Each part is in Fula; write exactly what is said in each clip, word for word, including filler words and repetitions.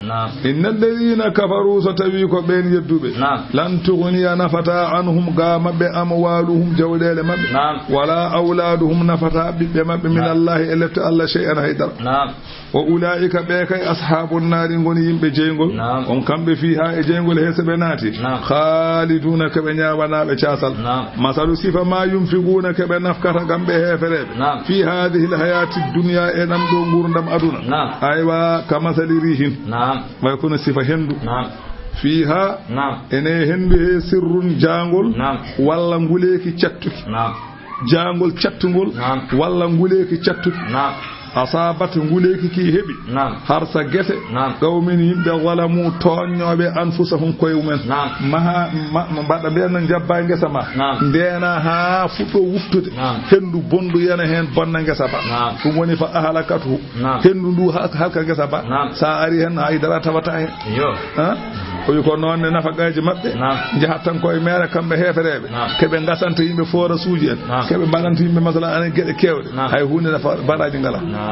Naam. Inna alladhina kafaru, so tawi ko ɓeen yedduɓe. Naam. Lan tughniya, nafata, anhum, ga maɓɓe, amwaluhum, jawɗeele maɓɓe. Naam. Wala awladuhum, nafata ɓiɓɓe maɓɓe, min Naam. Allahi, e lepte Allah, shay'an, hay dara. Naam. Wa ulaika, ɓe kay, ashabun nari, ngoni yimɓe jeyngol. Naam. On kamɓe fiha, e jeyngol he so ɓe naati. Naam. Khaliduna, ko ɓe ñaawanaɓe caasal. Naam. Masalu sifa ma yunfiquna, ko ɓe nafkata ngam ɓe heefereɓe. Naam. Fi hadhihi alhayati dunya, e ɗam ɗo ngurdam aduna. Naam. Aywa, ka masali rihin. Naam. Way kono sifa hendu. Naam. Fiha, Naam. Ene hendu he sirrun jaangol, Naam. Walla nguleeki cattuki. Naam. Jaangol cattungol, Naam. Walla nguleeki cattuki. Naam. Asabat, nguleeki ki heɓi. Naam. Harsa gese. Naam. Qawmin, yimɓe, zalamu, tooññooɓe, anfusahum, koye mumen. Naam. Maha, ma, ma mbaɗa mbiyan no njabba ngesa ma. Naam. Ndeena haa fuɗɗo wuttude. Naam. Hendu bondu yana heen bonna ngesa ba. Naam. Ɗum woni fa ahlakathu. Naam. Hendu ndu hal-, halka ngesa ba. Naam. Sa ari hen, hay dara tawata hen. Yo. Ha? Ko wi ko noon ne nafaqaaji maɓɓe. Naam. Njahat tan koye meere kamɓe heefereɓe. Naam. Keɓe ngasanta yimɓe forasuuji en. Naam. Keɓe mbaɗanta yimɓe masala anen geɗe kewɗe. Naam. Hay hunde nafa baraji ngala. Naam.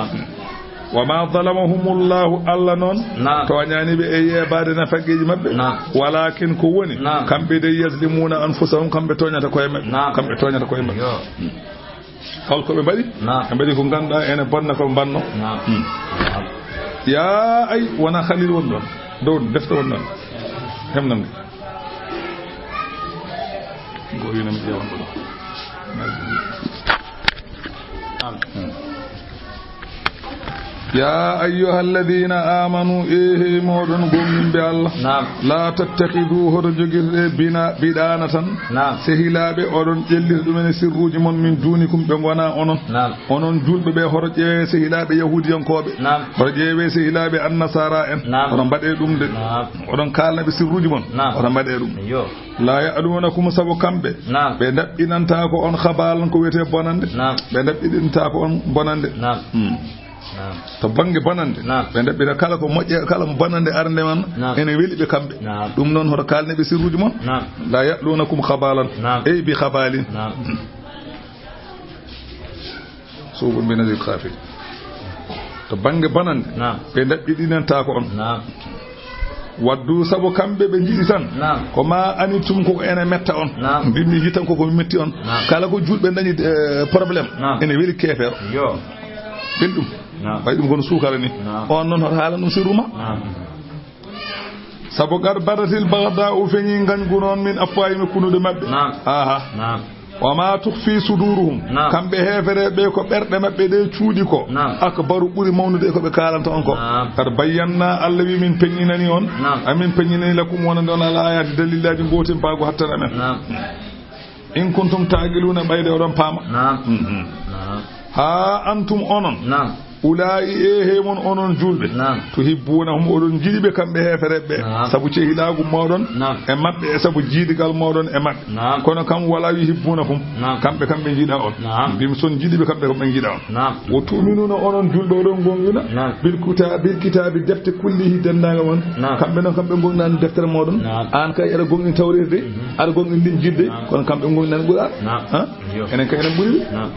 Wa ma zalamahumullahu, Allah noon Naam. Tooñani ɓe e yeebaade nafaqeeji maɓɓe. Naam. Walakin ko woni, Naam. Kamɓe de yazlimuna anfusahum, kamɓe tooñata koye maɓɓe. Naam. Kamɓe tooñata koye maɓɓe. Yo. Holko ɓe mbaɗi? Naam. Ɓe mbaɗi ko ngannduɗaa ene bonna ko ɓe mbanno. Naam. Hmm. Ya ay, wona Khalil won ɗon. Dow defte won ɗon. Hemnande. Go yino mi ƴeewan ɗo. Naam. Hmm. Ya ayyuhalladhina amanu, e he moɗon gomɗinɓe Allah. Naam. La tattakhidu, hoto jogirɗe bina, biɗaana tan. Naam. Sehilaaɓe, oɗon ƴellita ɗumen e sirruuji mon, min dunikum, ɓe ngona onon. Naam. Onon julɓe ɓe, hoto ƴeewe sehilaaɓe yahuudiyankooɓe. Naam. Hoto ƴeewe sehilaaɓe annasara en. Naam. Hoto mbaɗe ɗum de. Naam. Oɗon kaalna ɓe sirruuji mon. Naam. Hoto mbaɗe ɗum. Yo. La ya'lunakum, sabu kamɓe. Naam. Ɓe ndaɓɓinantaako on khabalan, ko wiyetee bonande. Naam. Ɓe ndaɓɓinantaako on bonande. Naam. Hmm. Naam. To bannge bonande, Naam. Ɓe ndaɓɓira kala ko moƴƴe, kala mo bonande arande man, Naam. Ene weli ɓe kamɓe. Naam. Ɗum noon, hoto kaalne ɓe sirruuji mon. Naam. La ya'lunakum khabalan. Naam. Ey bi khabalin. Naam. Suuɓu min al-khafil. To bannge bonande, Naam. Ɓe ndaɓɓiɗinantaako on. Naam. Waddu, sabu kamɓe ɓe njiɗi tan. Naam. Ko ma anittum, ko ene metta on. Naam. Mbimmi yitan ko ko metti on. Naam. Kala ko julɓe dañi, eh, problème. Naam. Ene weli keefeero. Yo. Ɓen ɗum. Naam. Way ɗum kono suukara ni. Naam. On noon hoto haalan ɗum sirru ma. Naam. Sabu qad badatil baghda'u, feñi ngañgu noon, min afwahim, kunuɗe maɓɓe. Naam. Aha. Naam. Wa ma tukhfi suduruhum. Naam. Kamɓe heefereɓe ko ɓerɗe maɓɓe ɗe cuuɗi ko. Naam. Akbaru, ɓuri mawnude e ko ɓe kaalanta on ko. Naam. Qad bayyanna, Allah wi min peññinani on. Naam. Amin peññinani lakum wonande on al ayati dalillaji gotin paago hattan amen. Naam. In kuntum taqiluna, ɓayde oɗon paama. Naam. Mhm. Naam. Ha antum onon. Naam. Ulaa'i, e he mon onon julɓe. Naam. Tuhibbunahum, oɗon njiɗi ɓe kamɓe heefereɓe ɓe. Naam. Sabu cehilaagu moɗon Naam. E maɓɓe, e sabu jiidigal moɗon e maɓɓe. Naam. Kono kam wala yuhibbunakum. Naam. Kamɓe kam ɓe njiɗa on. Naam. Mbimi son njiɗi ɓe kamɓe kam ɓe njiɗa on. Naam. Wa tu'minuna, onon julɓe oɗon gomɗina. Naam. Bil kita-, bil kitabi, defte kullihi denndaangal mon. Naam. Kamɓe noon kamɓe gomɗinani deftere moɗon. Naam. An kay aɗa gomɗini tawreede de, Mhm. Aɗa gomɗini linjirde, Naam. Kono kamɓe gomɗinani Qur'an. Naam. Ha? Yo. Enen kay enen ɓuri ɓe. Naam.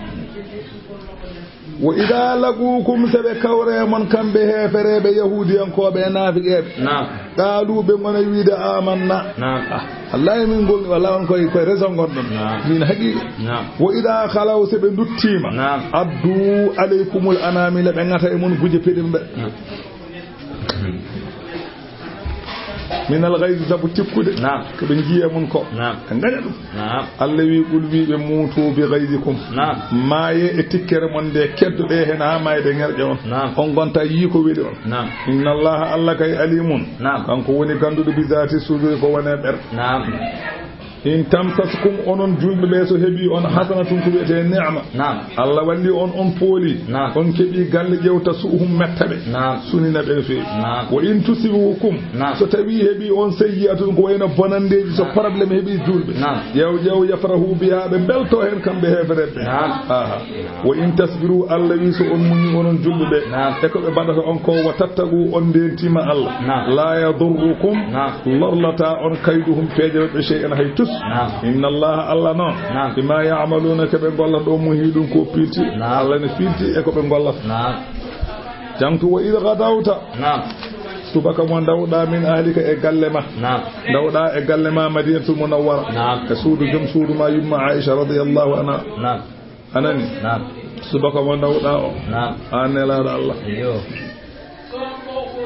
Wa idha laqukum, se ɓe kawre mon kamɓe heefereɓe, yahuudiyankooɓe e naafiqeeɓe. Naam. Qaalu, ɓe ngona wiide, amanna. Naam. Ah, wallahi min ngol, wallahi on koye, koye raison ngonɗon. Naam. Min haqiiqa. Naam. Wa idha khalaw, se ɓe nduttiima. Naam. Addu alaykumul anamila, ɓe ngata e mon guje peɗirɗe. Naam. Minal ghayzi, sabu tikkude. Naam. Ko ɓe njiya mun ko. Naam. Ɓe ngaña ɗum. Naam. Allah wi, qul, wiɓe, mutu bi ghayzikum. Naam. Maaye e tikkere mon nde, keddoɗe hen haa mayde ŋerƴe on. Naam. On gonta yii ko weli on. Naam. Inna Allaha, Allah kay, alimun. Naam. Kanko woni ganduɗo bi zati suduri, ko wone ɓer. Naam. In tamsaskum, onon julɓe ɓe, so heɓi on hasanatun, ko wiyetee ni'ma. Naam. Allah walli on, on pooli. Naam. On keɓi galle ƴewta su'uhum metta ɓe. Naam. Sunina ɓe no feewi. Naam. Wa in tusibukum, Naam. So tawi heɓi on sayyi'atun, ko wayno bonandeeji, so Naam. Problème heɓi julɓe. Naam. Ƴeew, ƴeew, yafrahu biha, ɓe belto hen kamɓe heefereɓe. Naam. Aha. Wa in tasbiru, Allah wi so on muñi onon julɓe ɓe, Naam. E ko ɓe mbaɗata on ko, wa tattaqu, on ndentima Allah. Naam. La yadurrukum, Naam. Lorlata on kayduhum peeje maɓɓe shay'an hay tus. Naam. Inna Allaha, Allah noon, Naam. Bima ya'maluna, ko ɓe ngollata ɗo muhiɗun ko pilti. Naam. Allah ne pilti e ko ɓe ngollata. Naam. Jangtu wa idh ghadawta. Naam. Subaka mo ndawɗa min ahlika e galle ma. Naam. Ndawɗa e galle ma Madinatul Munawwara. Naam. E suudu joom suudu ma yumma Aisha radiyallahu anha. Naam. Anani? Naam. Subaka mo ndawɗa o. Naam. An nelaɗo Allah. Iyo.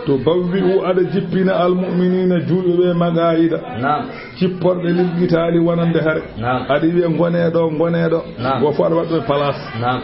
To bawwi u aɗa jippina almu'minina julɓe ɓe maqaida. Naam. Cipporɗe lil qitali wonande hare. Naam. Aɗa wiya ngone ɗo, ngone ɗo. Naam. Go fo aɗa waɗa place. Naam.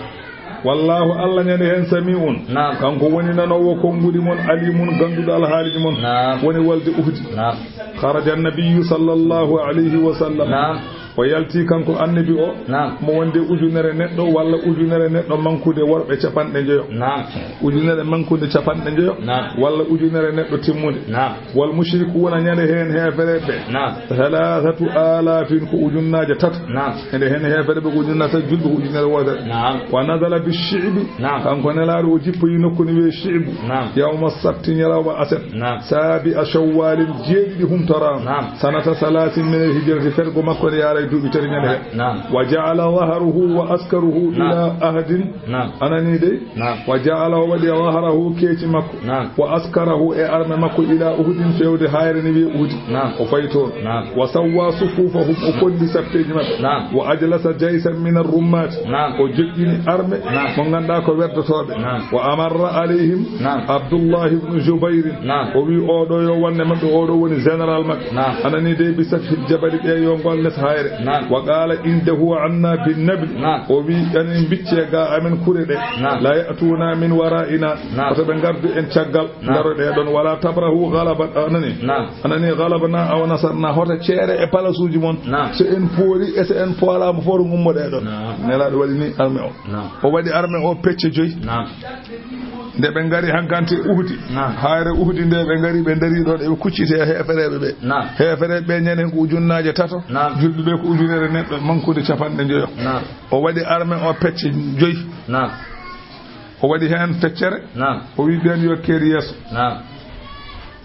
Wallahu Allah ñande hen sami'un. Naam. Kanko woni nanowo konguɗi mon, alimun ganduɗo alhaaliji mon. Naam. Woni walde Uhdi. Naam. Kharaja an-nabiyyu sallallahu alayhi wa sallam. Naam. O yalti kanko annabi o. Naam. Mo wonde ujunere neɗɗo walla ujunere neɗɗo mankude worɓe capanɗe njoyo. Naam. Ujunere mankude capanɗe njoyo. Naam. Walla ujunere neɗɗo timmude. Naam. Wal mushrikuuna ñande heen heefereɓe. Naam. Thalathatu alafin ko ujunnaaje tato. Naam. Ende heen heefereɓe ko ujunnaaje tato, julɓe ko ujunere wootere. Naam. Wa nazala bi shi'bi. Naam. Kanko nelaaɗo o jippoyi nokku ne wiyee Shi'bu. Naam. Yawma sabti ñalawma aset. Naam. Sabi'a shawwalin jeeɗiɗi humtoraama. Naam. Sanata salasin min al hijrati fergo makko nde yaara e duuɓi tati ñande heen. Naam. Wa ja'ala zahrahu wa askarahu Naam. ila ahdin. Naam. Anani dey. Naam. Wa ja'ala o waɗi zahrahu keeci makko. Naam. Wa askarahu e arme makko ila Uhudin fewde hayre ne wiye Uhudi. Naam. O fayi toon. Naam. Wa sawwa sufufahum o fondi safteeji maɓɓe. Naam. Wa ajlasa jaysan min ar-rummat. Naam. O joƴƴini arme Naam. mo ngannduɗaa ko werdotooɓe. Naam. Wa amarra alayhim Naam. Abdullah ibn Jubayr. Naam. O wi oɗo yo wonne maɓɓe oɗo woni général maɓɓe. Naam. Anani dey bi sathil jabali ɓe yo ngol les hayre. Naam. Wa qala indahu anna bin nabli. Naam. O wi anen bicce ga amen kure ɗe. Naam. La ya'tuna min wara'ina. Naam. Wata ɓe ngardu en caggal. Naam. Ngaro ɗe ɗon wala tabrahu ghalaba anani. Naam. Anani ghalabna aw nasarna hoto ceere e palasuuji mon. Naam. So en pooli e so en poolama fof to ngummoɗe ɗon. Naam. Nelaɗo waɗi ni arme o. Naam. O waɗi arme o pecce joyi. Naam. Nde ɓe ngari hankanti Uhdi. Naam. Hayre Uhdi nde ɓe ngari ɓe dari ɗon eɓe kucciti e heefereɓe ɓe. Naam. Heefereɓe ɓe ñande ko ujunnaaje tato. Naam. Julɓe ɓe ko ujunere neɗɗo mankude capanɗe njoyo. Naam. O waɗi arme o pecce joyi. Naam. O waɗi heen feccere. Naam. O wi ɓen yo keer yeeso. Naam.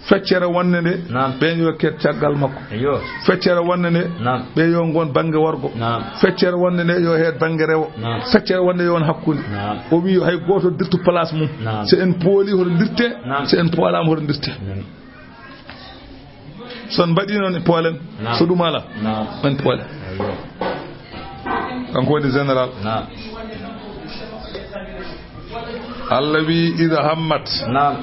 Feccere wonde nde, Naam. ɓen yo keer caggal makko. Iyo. Feccere wonde nde, Naam. ɓe yo ngon bannge worgo. Naam. Feccere wonde nde yo heed bannge rewo. Naam. Feccere wonde yo won hakkunde. Naam. O wi hay gooto dirtu place mum. Naam. So en pooli hoto dirte, Naam. so en poolama hoto dirte. Naam. So en mbaɗi noon poolen, Naam. so ɗum ala, Naam. en poolen. Iyo. Kanko woni général. Naam. Allah wi ida hammat. Naam.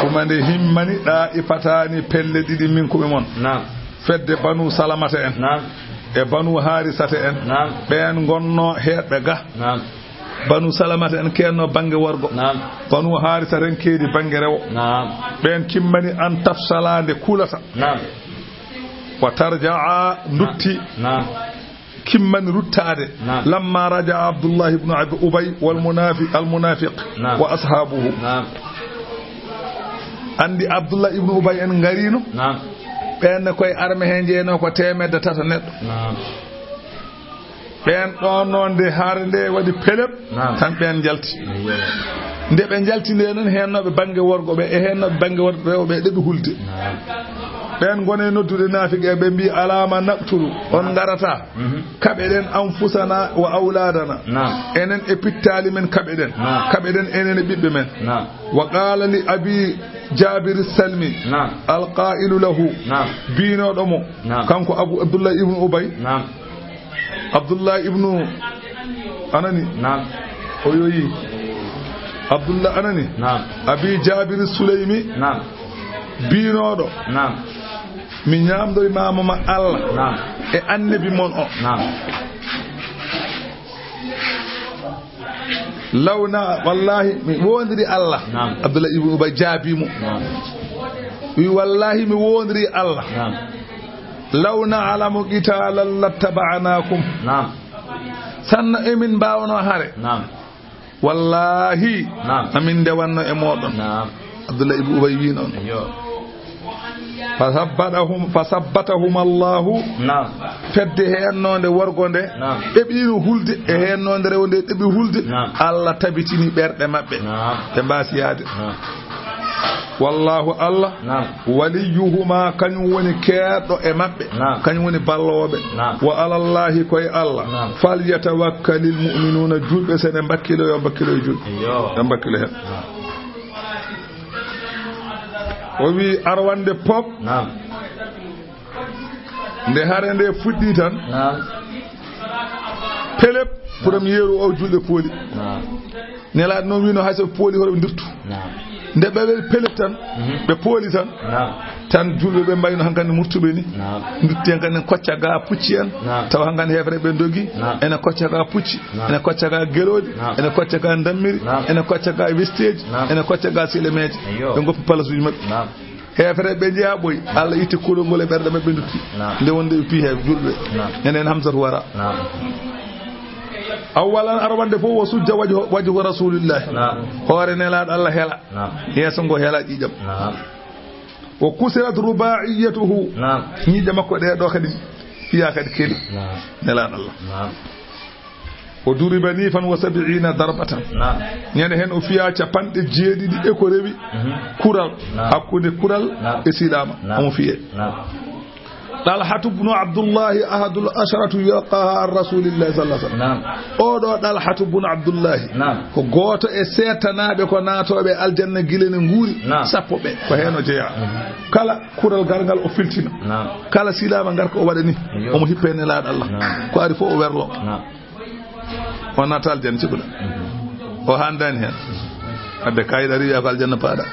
Tuma nde himmani ɗaa'ifataani pelle ɗiɗi minkum e mon. Naam. Fedde Banu Salamata en. Naam. E Banu Harisata en. Naam. Ɓeen ngonnoo heeɗɓe ga. Naam. Banu Salamata en keenno bannge worgo. Naam. Banu Harisata en keedi bannge rewo. Naam. Ɓeen kimmani an tafsala nde kulata. Naam. Wa tarja'a ndutti. Naam. Kimmani ruttaade. Naam. Lamma raja Abdullah ibn Abi Ubay wal munafi-, al munafiq Naam. wa ashabuhu. Naam. Andi Abdullah ibn Ubay en ngarino. Naam. Ɓen koye arme he jeeno ko teemedde tata neɗɗo. Naam. Ɓen ɗon noon nde haare nde waɗi pelep, Naam. tan ɓen njalti. Iyo. Nde ɓe njalti nde noon, heennooɓe bannge worgo ɓe e heennooɓe bannge worgo rewɓe ɓe ɗeɓi hulde. Naam. Ɓen ngoni noddude naafiqe ɓe mbi, "Alama naqtulu, on ngarata. Mhm. Kaɓeɗen anfusana wa awladana." Naam. Enen e pittaali men kaɓeɗen. Naam. Kaɓeɗen enen e ɓiɓɓe men. Naam. Wa qala li abi Jabir Salmi, Naam. Al qailu lahu, Naam. biinoɗo mo, Naam. kanko Abu Abdullah ibn Ubay, Naam. Abdullah ibnu Anani. Naam. O yoyi. Abdullah Anani. Naam. Abi Jabir Sulaimi. Naam. Biinoɗo. Naam. Mi ñaamdoy maama ma Allah. Naam. E annabi mon o. Naam. Lawna, wallahi, mi wondiri Allah. Naam. Abdullah ibnu Ubay jaabi mo. Naam. Wi, wallahi, mi wondiri Allah. Naam. Law na'lamu qitalan lattaba'nakum. Naam. Sanno emin mbaawno hare. Naam. Wallahi, Naam. amin ndewanno e mooɗon. Naam. Abdullah ibn Ubay wi noon. Iyo. Fasabbatahum, fasabbatahum Allahu. Naam. Fedde heennoonde worgo nde. Naam. Ɗeɓiino hulde e heennoonde rewo nde ɗeɓi hulde. Naam. Allah tabitini ɓerɗe maɓɓe. Naam. Ɓe mbaasi yaade. Naam. Wallahu Allah, Naam. waliyuhuma, kañum woni keerɗo e maɓɓe, Naam. kañum woni ballooɓe. Naam. Wa alallahi, koye Allah, Naam. falyatawakkalil mu'minuna, julɓe, so ene mbakkilo, yo mbakkilo e julɓe. Iyo. Yo mbakkilo heen. Naam. O wi arwande pop. Naam. Nde hare nde fuɗɗi tan. Naam. Pelep, premier o julɓe pooli. Naam. Nelaaɗo noon wino hay so ɓe pooli hoto ɓe nduttu. Naam. Nde ɓe waɗi pelep tan, mhm, ɓe pooli tan. Naam. Tan julɓe ɓe mbayno hankadi murtuɓe ni. Naam. Ndutti hankadi en kocca ga pucci en. Naam. Tawa hankadi heefere ɓe dogi. Naam. Ene kocca ga pucci. Naam. Ene kocca ga gelooɗi. Naam. Ene kocca ga dammiri. Naam. Ene kocca ga westeeji. Naam. Ene kocca ga silemeeji. Ayyo. Ɓe ngoppi palasuuji maɓɓe. Naam. Heefere ɓe njeyaa ɓoy. Allah itti kuɗol ngol e ɓerɗe maɓɓe ndutti. Naam. Nde wonde ɓe piyi he julɓe. Naam. Enen Hamsatu wara. Naam. Awwalan arwande fof o sujja wajhu, wajhu Rasulillahi. Naam. Hoore Nelaaɗo Allah hela. Naam. Yeeso ngo hela ƴiiƴam. Naam. O kusirat rubaiyatuhu. Naam. Ñiiƴe makko ɗe ɗo kadi fiya kadi keli. Naam. Nelaaɗo Allah. Naam. O duriba nifan wa sabiina darbatan. Naam. Ñande heen o fiya capanɗe jeeɗiɗi e ko rewi. Mhm. Kural. Naam. Hakkunde kural. Naam. E silaama. Naam. Omo fiye. Naam. Ɗalhatu bnu Abdullahi ahadul asharatu yulqaha an Rasulillahi sallallahu alaihi wasallam. Naam. Oɗo Ɗalhatu bnu Abdullahi. Naam. Ko gooto e seetanaaɓe ko naatooɓe aljanna gila ne nguuri. Naam. Sappo ɓe. Ko heen o jeyaa. Mhm. Kala kural garngal o filtina. Naam. Kala silaama ngar ko o waɗani. Yo. Omo hippe Nelaaɗo Allah. Naam. Ko ari fof o werlo. Naam. O naata aljanna, cikkuɗa. O handaani heen. Adde kayit ari wiya ko aljanna paaɗa.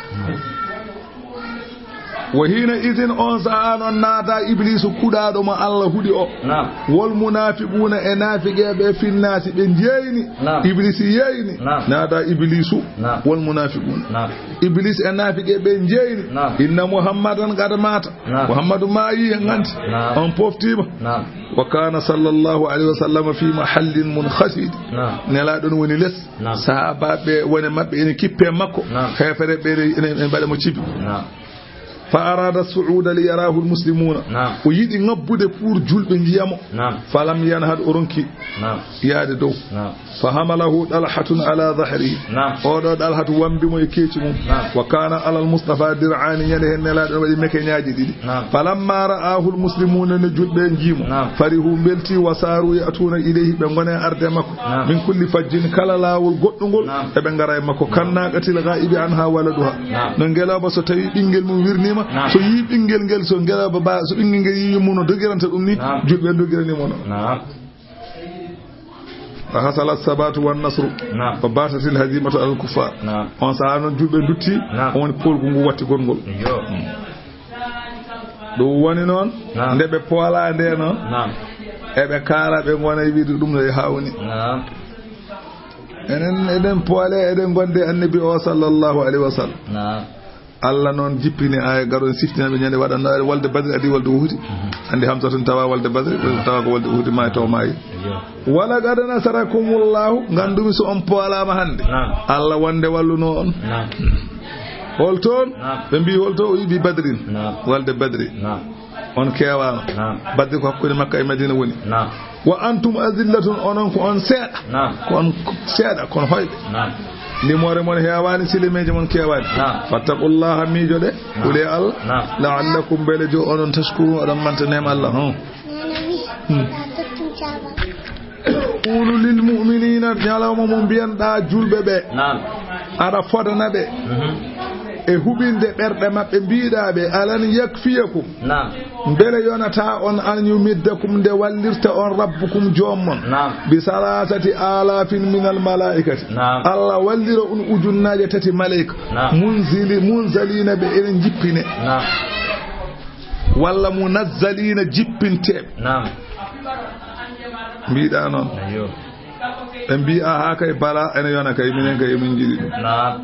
Wo hiina idin on sa'a noon naata Ibliisu kuɗaaɗo mo Allah huɗi o. Naam. Wol munaafiquuna e naafiqeeɓe finnaasi ɓe jeeyni. Naam. Ibliisi yeeyni. Naam. Naata Ibliisu. Naam. Wol munaafiquuna. Naam. Ibliis e naafiqeeɓe jeeyni. Naam. Inna Muhammadan qad maata. Naam. Muhammadu maayi en nganti. Naam. On poftiima. Naam. Wa kana sallallahu alayhi wa sallam fi mahallin munkhafid. Naam. Nelaaɗo no woni les. Naam. Sahaabaaɓe wone maɓɓe ene kippe makko. Naam. Heefereɓe ene, ene, ene mbaɗa mo cibi. Naam. Fa arada su'uda li yarahu al-muslimuna. Naam. O yiɗi ŋabbude pour julɓe njiya mo. Naam. Falam yanhad, o ronki. Naam. Yaade dow. Naam. Fa hamalahu Dalhatun ala dahrihi. Naam. Oɗo Dalhatu wambi mo e keeci mum. Naam. Wa kana ala al-Mustafa dir'ani, ñande heen Nelaaɗo waɗi mekeñaaji ɗiɗi. Naam. Falamma ra'ahu al-muslimuna, nde julɓe njii mo. Naam. Farihu, mbelti, wa saru ya'tuna ilayhi, ɓe ngone arde makko. Naam. Min kulli fajjin, kala laawol goɗɗungol, naam, eɓe ngara e makko. Naam. Kan naqatil ghaibi anha waladuha. Naam. No ngelooba so tawi ɓinngel mum wirniima, naam, so yii ɓinngel ngel, so ngelooba ba, so ɓinngel ngel yii yummum no dogiranta ɗum ni, naam, julɓe ndogirani mo no. Naam. Fa hasala sabatu wan nasru. Naam. Wa batatil hazimatu alal kuffar. Naam. On sahaa noon julɓe ndutti, naam, on woni poolgu ngu watti gongol. Iyo. Ɗum woni noon, naam, nde ɓe poolaa nde noon, naam, eɓe kaala, ɓe ngona e wiide ɗum no e hawni. Naam. Enen eɗen poole, eɗen gonde Annabi o sallallahu alayhi wa sallam. Naam. Allah noon jippini aaya garoy siftina ɓe ñande waɗanno aaya wolde Badri, adi wolde Uhudi. Mhm. Andi Hamsa tun tawa wolde Badri, tawa ko wolde Uhudi maayi, taw maayi. Iyo. Wa laqad nasarakumullahu, ngandumi so on poolaama hannde. Naam. Allah wonde walluno on. Naam. Hol toon? Naam. Ɓe mbi hol to? O wi bi Badrin. Naam. Walde Badri. Naam. On keewaano. Naam. Badri ko hakkunde Makka e Madina woni. Naam. Wa antum azillatun, onon ko on seeɗa. Naam. Ko on seeɗa, kono hoyɓe. Naam. Limoore mon heewaani, silameeje mon keewaani. Naam. Fattaqullaha, miijoɗe. Naam. Hule Allah. Naam. La'allakum, mbele jo onon tashkurun, oɗon manta neema Allah. Hmm. Hmm. Qulu lil mu'minina, ñalawma mo mbiyanɗa julɓe ɓe. Naam. Aɗa fodana ɓe. Mhm. E huɓinde ɓerɗe maɓɓe, mbiɗa ɓe, alan yakfiyakum. Naam. Mbele yonataa on an yumiddakum, nde wallirta on rabbukum, joom mon. Naam. Bi salasati alafin minal malaikati. Naam. Allah wallira on ujunnaaje tati malayka. Naam. Munzili, munzalina, ɓe ene njippine. Naam. Walla munazzalina, jippinteeɓe. Naam. Mbiɗa noon. Ayo. Ɓe mbi, aha, kay bala, ene yona kay, minen kay, min njiɗi ɗum. Naam.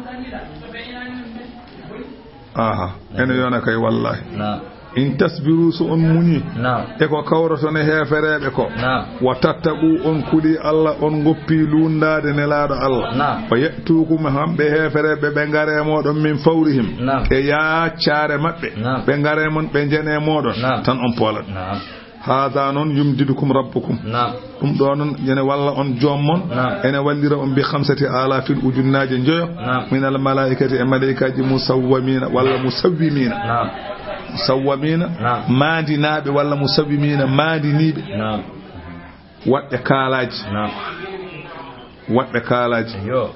Aha, ene yona kay, wallahi. Naam. In tasbiru, so on muñi. Naam. E ko kawroton e heefereɓe ko. Naam. Wa tattaqu, on kuli Allah, on goppi lundaade Nelaaɗo Allah. Naam. Wa ya'tukum, hamɓe heefereɓe ɓe ngare moɗon min fawrihim. Naam. E yaaccaare maɓɓe. Naam. Ɓe ngare mon, ɓe njene moɗon. Naam. Tan on poolat. Naam. Haada noon yumdidukum rabbukum. Naam. Ɗum ɗo noon ene walla on joom mon. Naam. Ene wallira on bi khamsati alafin, ujunnaaje njoyo. Naam. Minal malaikati, e malaikaaji, musawwamina walla musawwimina. Naam. Musawwamina, naam, maandinaaɓe walla musawwimina, maandiniiɓe. Naam. Waɗɓe kaalaaji. Naam. Waɗɓe kaalaaji. Yo.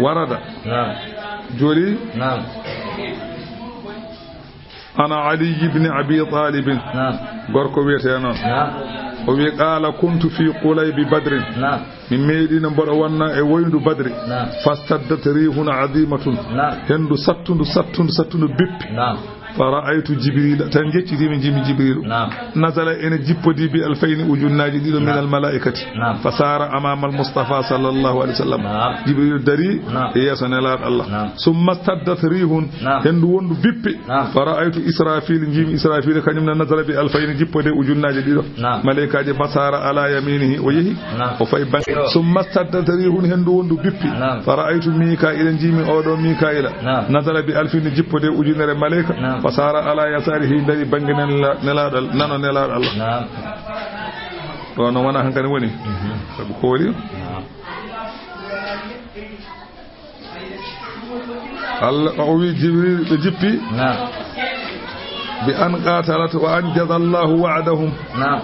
Warada. Naam. Joli. Naam. Ana Ali ibn Abi Talib. Naam. Gorko wiyetee noon. Naam. O wi, qaala, kuntu fi qulaybi Badrin. Naam. Mi meeɗiino mboɗo wonna e woyndu Badri. Naam. Fastaddat rihun azimatun. Naam. Henndu sattundu, sattundu, sattundu bippi. Naam. Fa ra'aytu Jibrila, tan njeccitiimi, njiimi Jibrilu. Naam. Nazala, ene jippodii, bi alfayni, ujunnaaji ɗiɗo, min, naam, al malaa'ikati. Naam. Fa saara amama al Mustafa sallallahu alayhi wa sallam. Naam. Jibrilu darii, naam, e yeeso Nelaaɗo Allah. Naam. Summa staddat rihun, naam, henndu wonndu bippi. Naam. Fa ra'aytu Israfil, njiimi Israfil, kañum ne nazala bi alfayni, jippode ujunnaaje ɗiɗo. Naam. Malaykaaji, fa saara ala yaminihi, o yehi, naam, o fayi bannge. Yo. Summa staddat rihun, henndu wonndu bippi. Naam. Fa ra'aytu Mikaila, njiimi oɗo Mikaila. Naam. Nazala bi alfin, jippode ujunere malayka. Naam. Fa saara ala yasarihi, dari bannge nela-, nelaaɗo Al-, nano Nelaaɗo Allah. Naam. Ɗo noon wona hankadi woni. Mhm. Sabu ko woni? Naam. Allah, o wi Jibril, ɓe jippi. Naam. Bi an qatalat wa anjaza Allahu wa'dahum. Naam.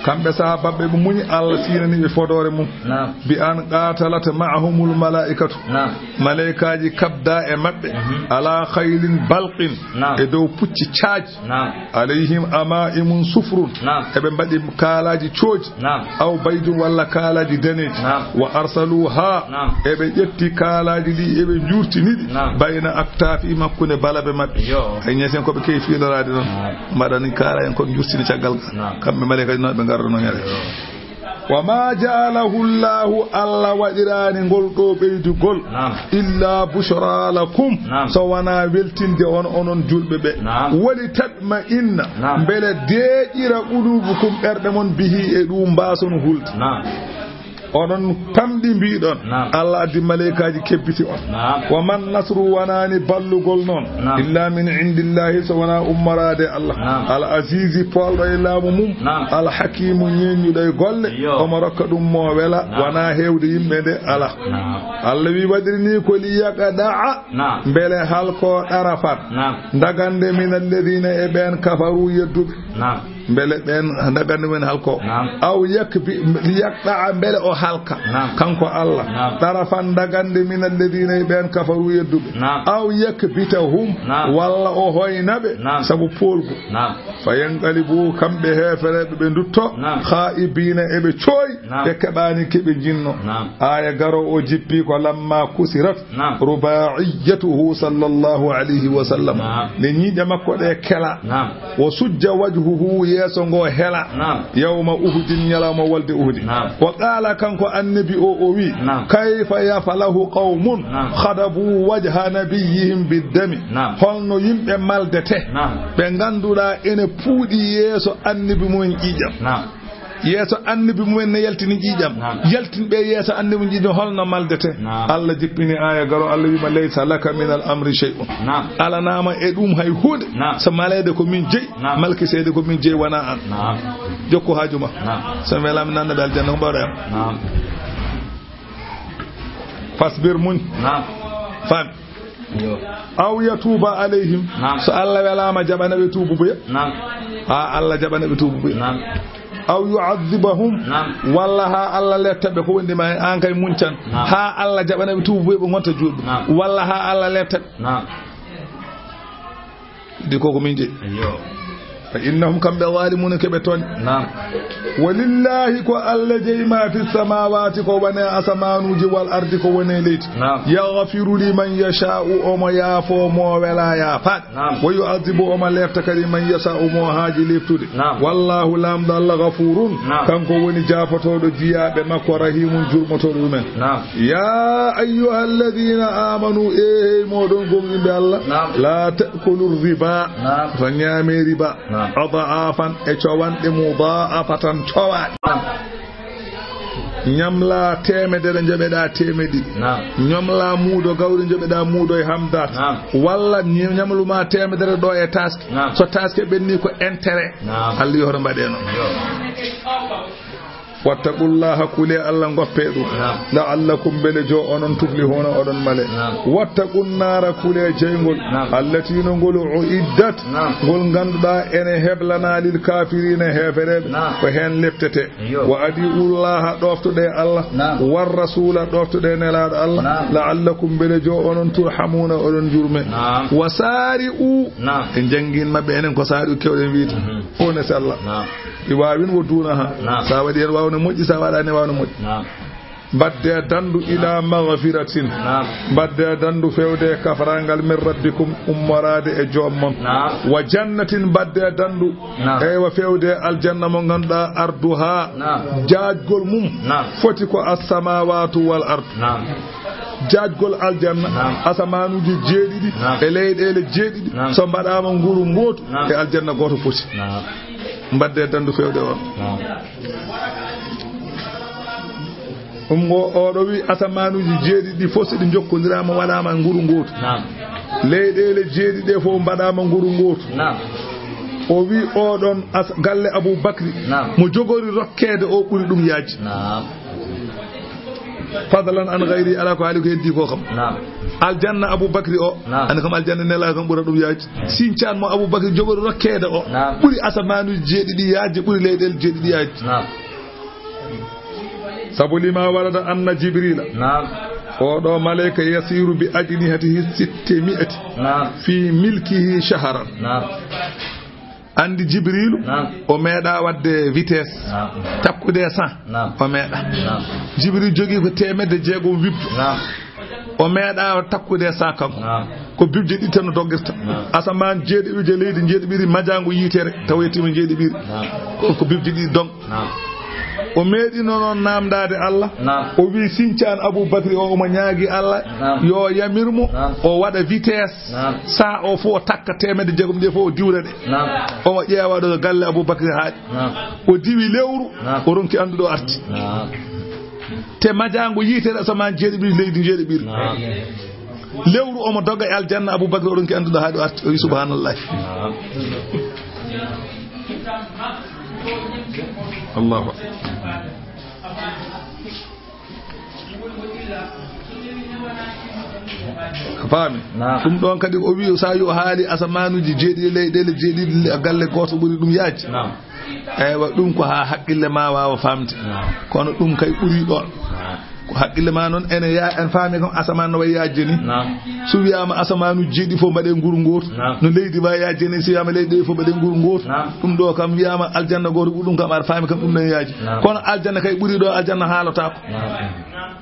Kamɓe sahabaɓe ɓe muñi, Allah sinani ɓe fodoore mum. Naam. Bi an qatalat ma'ahumul malaikatu. Naam. Malaykaaji kabda e maɓɓe. Mhm. Ala khaylin balqin. Naam. E dow pucci caaji. Naam. Alayhim ama'imun sufrun. Naam. Eɓe mbaɗi kaalaaji cooji. Naam. Aw baydun, walla kaalaaji daneeji. Naam. Wa arsaluha. Naam. Eɓe ƴetti kaalaaji ɗi, eɓe njurtini ɗi. Naam. Bayna aktafi, hakkunde balabe maɓɓe. Yo. Ay ñeesen ko ɓe kewi fiiloraade noon. Naam. Mbaɗani kaala en kon njurtini caggal ga. Naam. Kamɓe malaykaaji noon ɓe ngarɗo noon ñande. Yo. Wa ma ja'alahu Allahu, Allah waɗiraani ngol ɗo ɓeydugol. Naam. Illa bushra lakum. Naam. So wonaa weltinde on, onon julɓe ɓe. Naam. Wali tatma'inna. Naam. Mbele deeƴira qulubukum, ɓerɗe mon, bihi, e ɗum mbaason hulde. Naam. Onon pamɗi mbiɗon. Naam. Allah addi malaykaaji kebbiti on. Naam. Wa man nasru, wonaani ballugol noon. Naam. Illa min indillahi, so wonaa ummoraade Allah. Naam. Al azizi, poolɗo e laamu mum. Naam. Al hakimu, ñeeñuɗo e golle. Yo. Omo rokka ɗum mo wela, naam, wonaa heewde yimɓe nde, ala. Naam. Allah wi, waɗiri ni ko li yaqda'a, naam, mbele halko darafan. Naam. Dagande min alladhina, e ɓeen, kafaru, yedduɓe. Naam. Mbele ɓeen dagande men halko. Naam. Aw yakbi-, li yaqda'a, mbele o halka. Naam. Kanko Allah. Naam. Darafan dagande min alladhina, e ɓeen, kafaru, yedduɓe. Naam. Aw yakbitahum, naam, walla o hoyna ɓe, naam, sabu poolgu. Naam. Fa yanqalibu, kamɓe heefereɓe ɓe ndutto, naam, kha'ibiina, eɓe cooy, naam, ɓe keɓaani ke ɓe jinno. Naam. Aaya garo o jippi ko lamma kusirat, naam, rubaiyatuhu sallallahu alayhi wa sallam. Naam. Nde ñiiƴe makko ɗe kela. Naam. Wa sujja wajhuhu, yeeso ngo hela. Naam. Yawma Uhudin, ñalawma wolde Uhudi. Naam. Wa qaala, kanko annabi o, o wi, naam, kayfa yaflahu qawmun, naam, khadabu wajha nabiyyihim biddami. Naam. Holno yimɓe maldete, naam, ɓe ngannduɗaa ene puuɗi yeeso annabi mumen ƴiiƴam? Naam. Yeeso annabi mumen ne yaltini ƴiiƴam. Naam. Yaltinɓe yeeso annabi ƴiiƴam, holno maldete? Naam. Allah jippini aaya garo, Allah wiima, laysa laka min al amri shay'un. Naam. Alanaama e ɗum hay huunde. Naam. So maleede ko min jeyi, naam, malkiseede ko min jeyi, wonaa an. Naam. Jokku haaju ma. Naam. So mi welaama nannaɓe aljanna, ko mbaɗa am? Naam. Fasbir, muñ. Naam. Faam. Yo. Aw yatuuba alayhim. Naam. So Allah welaama jaɓana ɓe tuubu buya. Naam. Haa Allah jaɓana ɓe tuubu buya. Naam. Aw yu'adhibahum. Naam. Walla haa Allah letta ɓe, ko wonde ma an kay muñcan. Naam. Haa Allah jaɓana ɓe tuubu buya, ɓe ngonta juulɓe. Naam. Walla haa Allah letta ɓe. Naam. Di ko ko min jeyi. Yo. Fa innahum, kamɓe, zalimuna, ko ɓe tooñ. Naam. Walillahi, ko Allah jeyi, ma fi samawati, ko woni e asamaanuuji, wal ardi, ko woni e leydi. Naam. Yaghfiru liman yasha'u, omo yaafo mo wela yaafaade. Naam. Wa yu'adhibu, omo lefta kadi, man yasha'u, mo haaji leftude. Naam. Wallahu, Laamɗo Allah, ghafurun, naam, kanko woni jaafotooɗo jiyaaɓe makko, rahimun, jurmotooɗo ɗumen. Naam. Ya ayyuhalladhina amanu, e hey moɗon gomɗinɓe Allah, naam, la ta'kulu riba, naam, to ñaame riba, naam, ad'afan, e cowanɗe, mudha'afatan, cowaaɗe. Naam. Ñamla teemedere, njoɓeɗa teemedde ɗiɗi. Naam. Ñamla muudo gawri, njoɓeɗa muudo e hamdaat. Naam. Walla ñi-, ñamlu ma teemedere ɗo e taaske. Naam. So taaske ɓenni ko intérêt. Naam. Allah yo hoto mbaɗe noon. Yo. Wattaqullaha, kulee Allah, ngoppee ɗum. Naam. La'allakum, mbele joo onon, tuflihuuna, oɗon male. Naam. Wattaqun naara, kulee jeyngol. Naam. Allati, no ngol, uiddat, naam, ngol ngannduɗaa ene heblanaa lil kaafiriina, heefereeɓe, naam, ko heen leptetee. Iyo. Wa adi'ullaha, ɗooftoɗee Allah. Naam. War rasuula, ɗooftoɗee Nelaaɗo Allah. Naam. La'allakum, mbele joo onon, turhamuuna, oɗon njurmee. Naam. Wa saari'u. Naam. En janngin maɓɓe enen ko saari'u keewɗen wiide. Mhm. Fof ne sella. Naam. Ɗi waawin wo duuna ha. Naam. Sa waɗi heen waawna moƴƴi, sa waɗaani waawna moƴƴi. Naam. Mbaddee danndu ila magfiratin. Naam. Mbaddee danndu feewde e kafaraangal min rabbikum, ummoraade e joom mon. Naam. Wa jannatin, mbaddee danndu. Naam. Eywa, feewde e aljanna mo ngannduɗaa arduha. Naam. Jaajgol mum. Naam. Foti ko assamawatu wal ard. Naam. Jaajgol aljanna. Naam. Asamaanuuji jeeɗiɗi. Naam. E leyɗeele jeeɗiɗi. Naam. So mbaɗaama nguru ngootu. Naam. E aljanna gooto foti. Naam. Mbaddee danndu feewde on. Naam. Ɗum ngo, oɗo wi asamaanuuji jeeɗiɗi ɗi fof, so ɗi njokkondiraama, waɗaama nguru ngootu. Naam. Leyɗeele jeeɗiɗi ɗe fof mbaɗaama nguru ngootu. Naam. O wi oɗon as-, galle Abu Bakri, naam, mo jogori rokkeede o ɓuri ɗum yaajde. Naam. Fadlan an gayri, alaa ko haali ko heddii ko kam. Naam. Aljanna Abu Bakri o, naam, andi kam aljanna Nelaaɗo kam ɓura ɗum yaajde. Sincaan mo Abu Bakri jogori rokkeede o, naam, ɓuri asamaanuuji jeeɗiɗi yaajde, ɓuri leyɗeele jeeɗiɗi yaajde. Naam. Sabu lima warada anna Jibrila. Naam. Oɗo maleyka yasiru bi ajnihatihi sittimi'ati. Naam. Fi milkihi shaharan. Naam. Andi Jibrilu, naam, o meeɗa wadde vitesse, naam, takkude e cent. Naam. O meeɗa. Naam. Jibril jogii ko teemedde jeegom bibjo. Naam. O meeɗa takkude e cent kanko. Naam. Ko bibje ɗiɗi tan no doggirta. Naam. Asamaan jeeɗiɓi, leydi jeeɗiɓiri, majaango yiitere, tawa yettiima jeeɗiɓiri. Naam. Ko, ko bibje ɗiɗi dong. Naam. O meeɗino noon naamndaade Allah. Naam. O wii sincaan Abu Bakri o, omo ñaagi Allah, naam, yo yamir mo, naam, o waɗa vitesse. Naam. Saa o fof o takka teemedde jeegom ɗe fof o diwra ɗe. Naam. Omo ƴeewa ɗo galle Abu Bakri haaɗi. Naam. O diwi lewru, naam, o ronki anndude o arti. Naam. Te majaango yiitere asamaan jeeɗiɓi, leydi jeeɗiɓiri. Naam. Lewru omo doga e aljanna, Abu Bakr o ronki anndude haaɗi o arti, o wi, "Subhanallah." Naam. Allahu akbar. A faami? Naam. Ɗum ɗoon kadi o wi, so a yo haali asamaanuuji jeeɗiɗi, leyɗeele jeeɗiɗi, galle gooto ɓuri ɗum yaajde. Naam. Eywa, ɗum ko haa haqqille ma waawa faamde. Naam. Kono ɗum kay ɓuri ɗoon. Naam. Ko haqqille ma noon ene ya-, en faami kam asamaan no wayi yaajde ni. Naam. So wiyaama asamaanu jeeɗi fof mbaɗe nguru ngootu. Naam. No leydi wayi yaajde ni, so wiyaama leydi ɗo fof mbaɗe nguru ngootu. Naam. Ɗum ɗo kam wiyaama aljanna gooto ɓuri ɗum kam aɗa faami kam ɗum ɗon yaaji. Naam. Kono aljanna kay ɓuri ɗo aljanna haalotaako. Naam.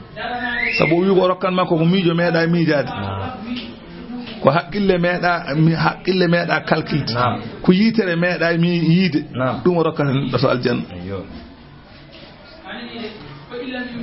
Sabu o wi ko rokkan makko ko miijo meeɗa miijaade. Naam. Ko haqqille meeɗa, mi-, haqqille meeɗa kalkilde. Naam. Ko yiitere meeɗa mi yiide. Naam. Ɗum o rokkata neɗɗo to aljanna. Ayyo.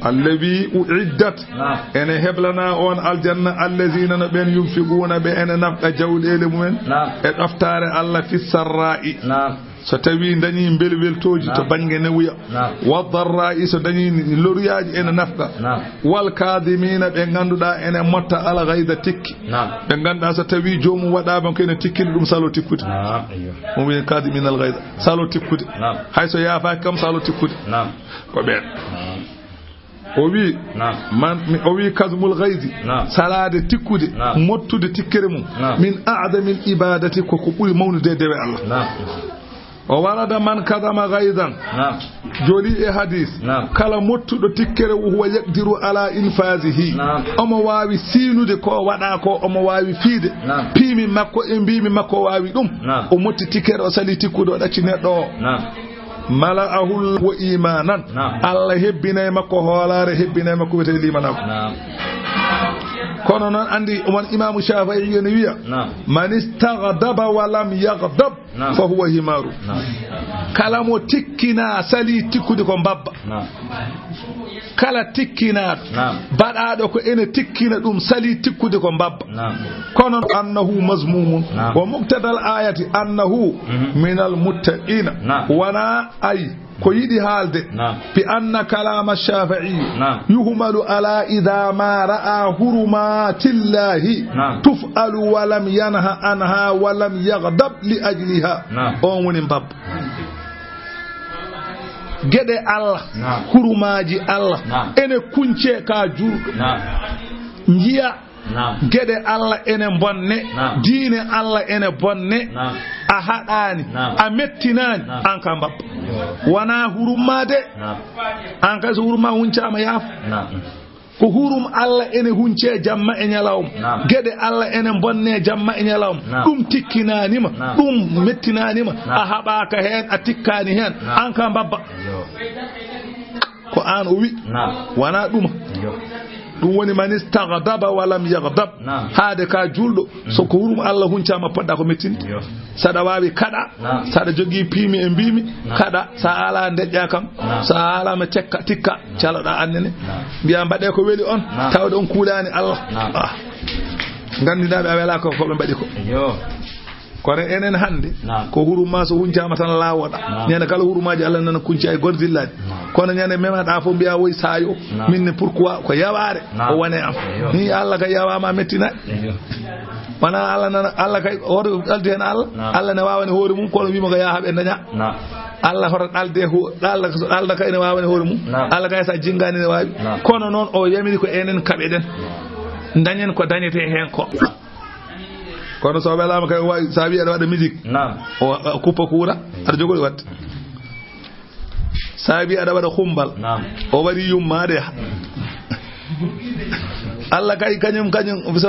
Allazi uiddat. Naam. Ene heblana on aljanna, allazina, no ɓen, yunfiquna, ɓe ene nafqa jawɗeele mumen. Naam. E ɗoftaare Allah, fi sarra'i. Naam. So tawi dañi mbelweltooji to, naam, bannge newuya. Naam. Wa darra'i, so dañi loruyaaji ene nafqa. Naam. Wal kaadimiina, ɓe ngannduɗaa ene motta al gayda tikki. Naam. Ɓe ngannduɗaa so tawi joomum waɗaama ko ene tikkina ɗum salo tikkude. Naam, ayyo. Ɗum wiyee kaadimiina al gayda. Salo tikkude. Naam. Hay so yaafaaki kam salo tikkude. Naam. Ko ɓeen. Naam. O wi, naam, man, mi, o wi kazmul gaydi, naam, salaade tikkude, naam, mottude tikkere mum, naam, min a'damil ibadati, ko ko ɓuri mawnude e dewe Allah. Naam. O warada man kadama gaydan. Naam. Joli e hadis. Naam. Kala mottuɗo tikkere, wa huwa yaqdiru ala infazihi. Naam. Omo waawi siinude ko waɗa ko, omo waawi fiide. Naam. Piimi makko e mbiimi makko waawi ɗum. Naam. O motti tikkere, o sali tikkude, o ɗacci neɗɗo o. Naam. Mala'ahu wa imanan. Naam. Allah hebbinay makko hoolaare, hebbinay makko wiyetee limanaaku. Naam. Kono noon, anndi, on Imaamu Shaafi'i ene wiya, naam, man istaghdaba wa lam yaghdab, naam, fa huwa himaaru. Naam. Kala mo tikkina, sali tikkude, ko mbabba. Naam. Kala tikkinaaɗo, naam, baɗaaɗo ko ene tikkina ɗum, sali tikkude, ko mbabba. Naam. Kono annahu mazmumun. Naam. Wa muqtadal ayati annahu, mhm, minal muttaqina. Naam. Wona ay ko yiɗi haalde, naam, bi anna kalama Shafi'i, naam, yuhmalu ala idha ma ra'a hurumatillahi, naam, tuf'alu wa lam yanha anha wa lam yaghdab li ajliha. Naam. On woni mbabba. Geɗe Allah, naam, hurumaaji Allah, naam, ene kuncee ka juulɗo. Naam. Njiya, naam, geɗe Allah ene bonne, naam, diine Allah ene bonne, naam, a haɗaani, naam, a mettinaani, naam, an ka mbabba. Yo. Wonaa hurum ma de. Naam. An kay so hurum ma huncaama yaaf. Naam. Ko hurum Allah ene huncee jamma e ñalawma. Naam. Geɗe Allah ene bonne jamma e ñalawma. Naam. Ɗum tikkinaani ma, naam, ɗum mettinaani ma. Naam. A haɓaaka heen, a tikkaani heen. Naam. An ka mbabba. Yo. Ko aan o wi. Naam. Wonaa ɗuma. Yo. Ɗum woni man istaghdaba wa lam yaghdab. Naam. Haade ka juulɗo. So ko hurum Allah huncaama, poɗɗa ko mettinde. Yo. Saɗa waawi kaɗa. Naam. Saɗa jogii piimi e mbiimi, naam, kaɗa. Sa ala ndeƴƴa kam. Naam. Sa ala ma cekka, tikka, naam, caloɗa annene. Naam. Mbiya mbaɗe ko weli on, naam, tawde on kuulaani Allah. Naam. Ah. Ngandinaaɓe a wela ko, ko ɓe mbaɗi ko. Yo. Kono enen hannde, naam, ko hurum ma so huncaama tan laawoɗa. Naam. Neena kala hurumaaji Allah nana kunci ay gor zillaji. Naam. Kono ñande memaɗa fof mbiya woy saayo. Naam. Min ne pourquoi ko yawaare, naam, o wone am. Eyo. Ni Allah kay yawaama a mettinaɗi. Eyo. Wona Allah nana, Allah kay hoto ɗaldi heen Allah. Naam. Allah ne waawani hoore mum kono wiima ko yaha ɓe daña. Naam. Allah hoto ɗalde ho-, ɗalda, ɗalda kay ne waawani hoore mum. Naam. Allah kay sa jingani ne waawi. Naam. Kono noon o yamiri ko enen kaɓeɗen. Naam. Dañen ko dañete heen ko. Kono so welaama kay, wawi, sa wi aɗa waɗa musique. Naam. O, o kuppa kuura, aɗa jogori waɗde. Sa wi aɗa waɗa xumbal. Naam. O wari yummaade. Allah kay kañum, kañum, so,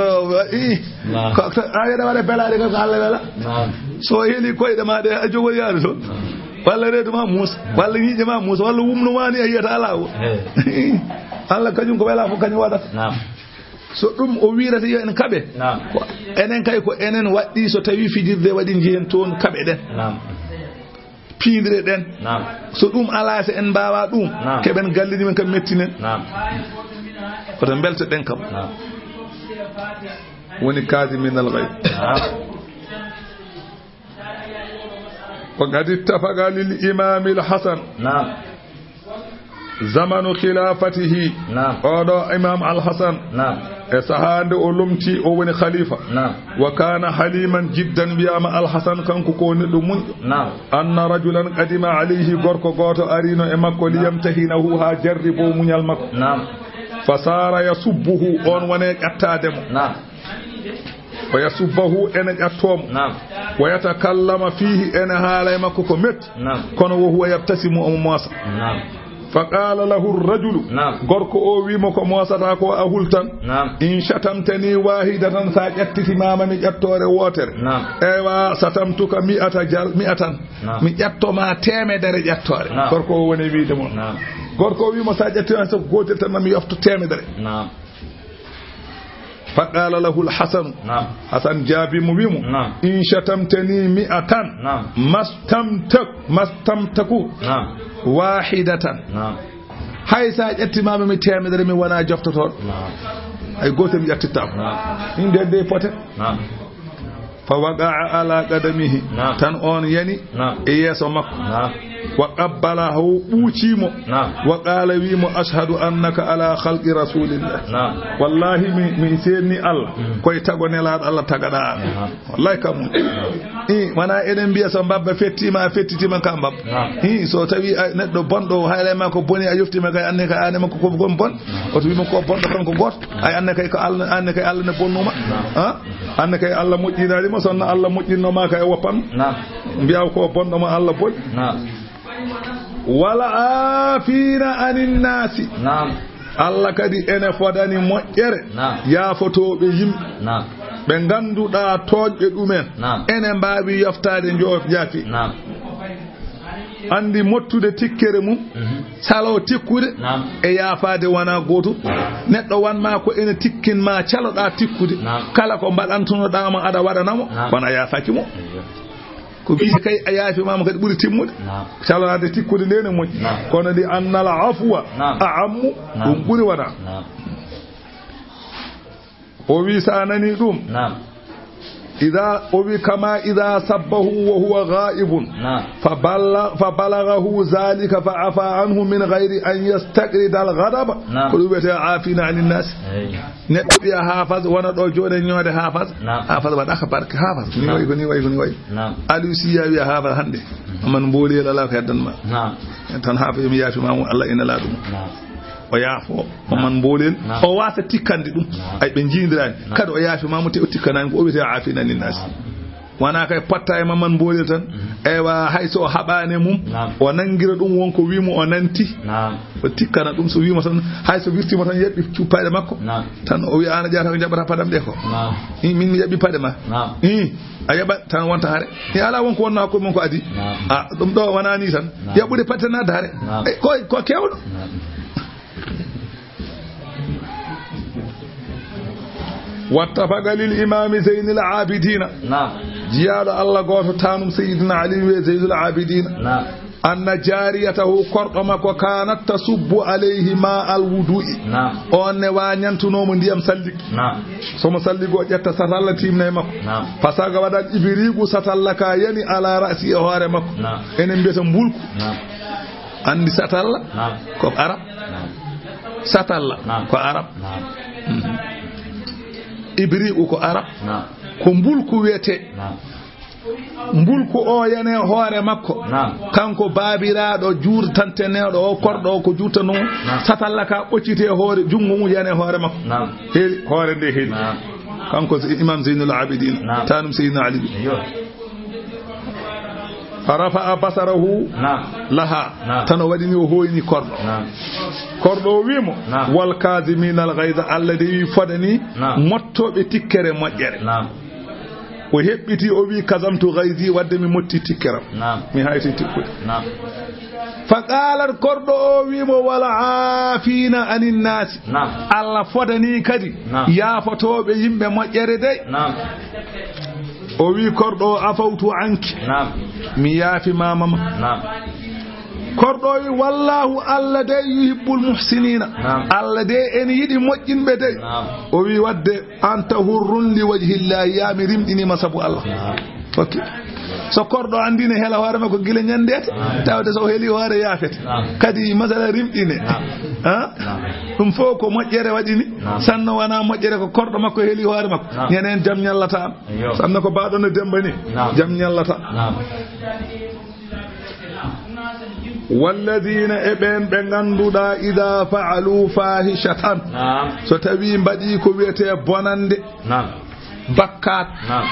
i, naam, ko, ko, a wi aɗa waɗa belaade kay ko Allah wela. Naam. So heli koyɗe ma ɗe, a jogori yaade toon. Naam. Walla reedu ma muusa, walla ñiiƴe ma muusa, walla wumno ma ni a yiyata alaa o. He. Allah kañum ko wela fof kañum waɗata. Naam. So ɗum o wiirata yo en kaɓe. Naam. Ko enen kay ko enen waɗɗi so tawi fijirde waɗi njihen toon kaɓe ɗen. Naam. Piindire ɗen. Naam. So ɗum alaa, so en mbaawa ɗum, naam, keɓen gallini men kam mettinen. Naam. Koto mbelto ɗen kam. Naam. Woni kaasiminal gayb. Naam. Wa qad ittafaqa lil imaamil Hasan. Naam. Zamanu khilaafatihi. Naam. Oɗo Imaam Al Hasan. Naam. E sahaa nde o lomti, o woni khalifa. Naam. Wa kaana haliiman jiddan, wiyaama Al Hasan kanko ko neɗɗo muñɗo. Naam. Anna rajulan qadima alayhi, gorko gooto arino e makko, naam, liyamtahinahu, haa jarribo muñal makko. Naam. Fa saara yasubbuhu, on wone ƴattaade mo. Naam. Wa yasubbahu, ene ƴattoo mo. Naam. Wa yatakallama fiihi, ene haala e makko ko metti. Naam. Kono wa huwa yabtasimu, omo moosa. Naam. Fa qaala lahu rajulu, naam, gorko o wi mo ko moosata ko a hultan. Naam. In shatamtani wahidatan, sa ƴattitimaama mi ƴattoore wootere. Naam. Eywa, shatamtuka mi'ata jal-, mi'atan. Naam. Mi ƴatto ma teemedere ƴattoore. Naam. Gorko o woni wiide mo. Naam. Gorko o wi mo sa ƴatti ma so gootel tan ma mi yofto teemedere. Naam. Fa qaala lahu al-Hasanu. Naam. Hasan jaabi mo, wi mo, naam, in shatamtani mi'atan, naam, mastamtak-, mastamtaku, naam, wahidatan. Naam. Hay sa ƴettimaama mi teemedere, mi wona joftotooɗo. Naam. Hay gooto mi ƴettittaama. Naam. Min de, de pote. Naam. Fa waqa'a ala qadamihi. Naam. Tan on yani, naam, e yeeso makko. Naam. Wa qabbalahu, ɓuuci mo. Naam. Wa qala, wi mo, ashhadu annaka ala khalqi rasulillah. Naam. Wallahi mi, mi seedni Allah, mm, koye tago Nelaaɗo Allah tagaɗa. Naam. Wallahi kam. Naam. I, wona eɗen mbiya so mbabba fettima, a fettitima ka mbabba. Naam. I, so tawi a neɗɗo bonɗo, haylay ma ko boni, a yoftima kay, anne kay ane makko ko gon bon. Naam. Oto wi mo ko bonɗo kanko gooto. Ay, anne kay ko Allah, anne kay Allah ne bonnuma. Naam. Ha? Anne kay Allah moƴƴinani mo, sonno Allah moƴƴinno ma kay woppan. Naam. Mbiya ko bonɗo ma Allah boni. Naam. Wala afina anin nasi. Naam. Allah kadi ene fodani moƴƴere. Naam. Yaafotooɓe yimɓe. Naam. Ɓe ngannduɗaa tooñɓe ɗumen. Naam. Ene mbaawi yoftaade njo-, njaafi. Naam. Anndi mottude tikkere mum, mhm, salo tikkude, naam, e yaafaade wona gootum. Naam. Neɗɗo wanma ko ene tikkinma caloɗa tikkude. Naam. Kala ko mbaɗantunoɗa mo aɗa waɗana mo, naam, kono a yaafaaki mo. Eyyo. Ko wiide kay a yaafimaama kadi ɓuri timmude. Naam. Caloɗa nde tikkude nde ne moƴƴi. Naam. Kono ndi annal afwa, naam, a ammu, naam, ɗum ɓuri wona. Naam. O wi, so a nani ɗum, naam, Ida, o wi, kama ida sabbahu wa huwa ghaibun. Naam. Fa balla-, fa balagahu zalika fa afa anhu min ghairi an yastakrida al ghadaba. Naam. Ko ɗum wiyetee afina anin nasi. Eyi. Neɗɗo wiya Hafas, wona ɗo jooɗe ñoode Hafas. Naam. Hafas waɗa ka barke Hafas. Ni Naam. wayi ko ni, wayi ko ni, wayi. Naam. Aliou Siya wiya Hafas hannde. Man mbooliyel alaa ko heddan ma. Naam. Tan Hafas mi yaafi ma mo Allah ina laaɗum. Naam. O yaafo, o Naam. man mboolel, Naam. o waasa tikkande ɗum. Naam. Ay, ɓe njiindirani. Naam. Kadi o yaafi ma mo te o tikkanaani ko o wiyetee afina anin nasi. Naam. Wona kay potta e ma man mboolel tan. Mhm. Eywa, hay so o haɓaani e mum, Naam. o nangira ɗum won ko wimo o nanti. Naam. O tikkana ɗum so wimo tan, hay so wirtimo tan yaɓɓi cu-, paɗe makko. Naam. Tan o wiya, "An a ƴaata ko jaɓɓata paɗam ɗe ko?" Naam. "Ii, min mi jaɓɓi paɗe ma." Naam. "Ii, a yaɓat tan wonta hare." "Ii, alaa won ko wonnoo hakkunde mon ko adii." Naam. "A, ɗum ɗo wonaa ni tan. Naam. Yaɓɓude paɗe tan adda hare." Naam. Eh, ko, ko kewɗo. Naam. Wattafaqa lil imaami Zeynil Aabidiina. Naam. Jiyaaɗo Allah gooto, taanum Seydina Ali, wiyee Zeynul Aabidiina. Naam. Anna jaariyatahu, korɗo makko, kaanat tasubbu alayhi ma al wudu'i. Naam. On ne wa ñantunoo mo ndiyam salligi. Naam. So mo salligo ƴetta satalla tiimna e makko. Naam. Fasaga waɗan ibriigu satalla ka yani ala ra'si e hoore makko. Naam. Enen mbiyata mbulku. Naam. Anndi satalla Naam. ko arab. Naam. Satalla Naam. ko arab. Naam. Mm. Ibriigu ko arab. Naam. Ko mbulku wiyetee. Naam. Mbulku o yani e hoore makko. Naam. Kanko baabiraaɗo juurtanteneeɗo o, korɗo o ko juurtanoo. Naam. Satalla ka ɓoccitee hoore, junngo mum yani e hoore makko. Naam. Heli, hoore nde heli. Naam. Kanko Imam Zeynul Abidin, Naam. taanum Seydina Ali. Yo. Rafa'a basarahu Naam. laha. Naam. Tan o waɗini, o hooyni korɗo. Naam. Korɗo o wiimo, Naam. "Wal kaazimiina al ghayza", Allah de wi fodani Naam. mottooɓe tikkere moƴƴere. Naam. O heɓɓiti, o wi, "Kazamtu ghayzi", wadde mi motti tikkeram. Naam. Mi hayti tikkude. Naam. Fa qaalat, korɗo o wiimo, "Wal aafiina anin naasi." Naam. Allah fodani kadi Naam. yaafotooɓe yimɓe moƴƴere dey. Naam. O wi, korɗo o, "Afawtu anki." Naam. Mi yaafi ma, mama. Naam. Korɗo o wi, "Wallaahu, Allah dey, yuhibbul muhsiniina." Naam. Allah dey ene yiɗi moƴƴinɓe dey. Naam. O wi, "Wadde anta hurrun li wajhillahi, yaa mi rimɗini ma sabu Allah." Naam. Ok. So korɗo anndine hela hoore makko gila ñanndeete, Naam. tawde so o heli hoore yaafete. Naam. Kadi masala rimɗine. Naam. Ha? Naam. Ɗum fof ko moƴƴere waɗini. Naam. Sanno wona moƴƴere ko korɗo makko heli hoore makko. Naam. Ñanden jam ñallata am. Yo. Sanno ko baaɗo no Demba ni. Naam. Jam ñallata. Naam. Walladina, e ɓeen ɓe ngannduɗaa, ida fa'alu fahishatan. Naam. So tawi mbaɗi ko wiyetee bonannde. Naam. Bakkaat. Naam.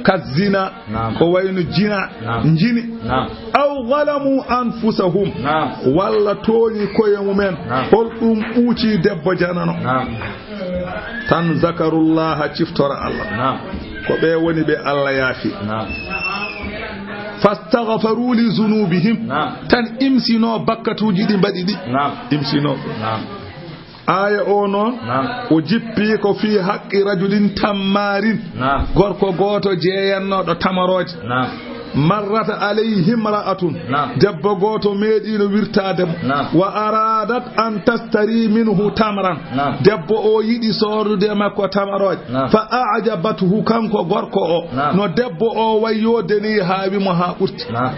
Ka zina. Naam. Ko wayno jina. Naam. Njini. Naam. Aw zalamu anfusahum. Naam. Walla tooñi koye mumen. Naam. Hol ɗum ɓuuci debbo janano? Naam. Tan zakarullaha, ciftora Allah. Naam. Ko ɓe woni ɓe Allah yaafi. Naam. Fastaghfaru li zunubihim. Naam. Tan imsino bakkatuuji ɗi mbaɗi ɗi. Naam. Imsino. Naam. Aaya o noon, Naam. o jippi ko fii haqqi rajulin tammaarin. Naam. Gorko gooto jeeyannooɗo tamarooje. Naam. Marrat alayhi imra'atun. Naam. Debbo gooto meeɗiino wirtaade mo. Naam. Wa aradat an tastari minhu tamran. Naam. Debbo o yiɗi soodude e makko tamarooje. Naam. Fa a'jabathu, kanko gorko o. Naam. No debbo o wayyode ni haa wi mo haa ɓurti. Naam.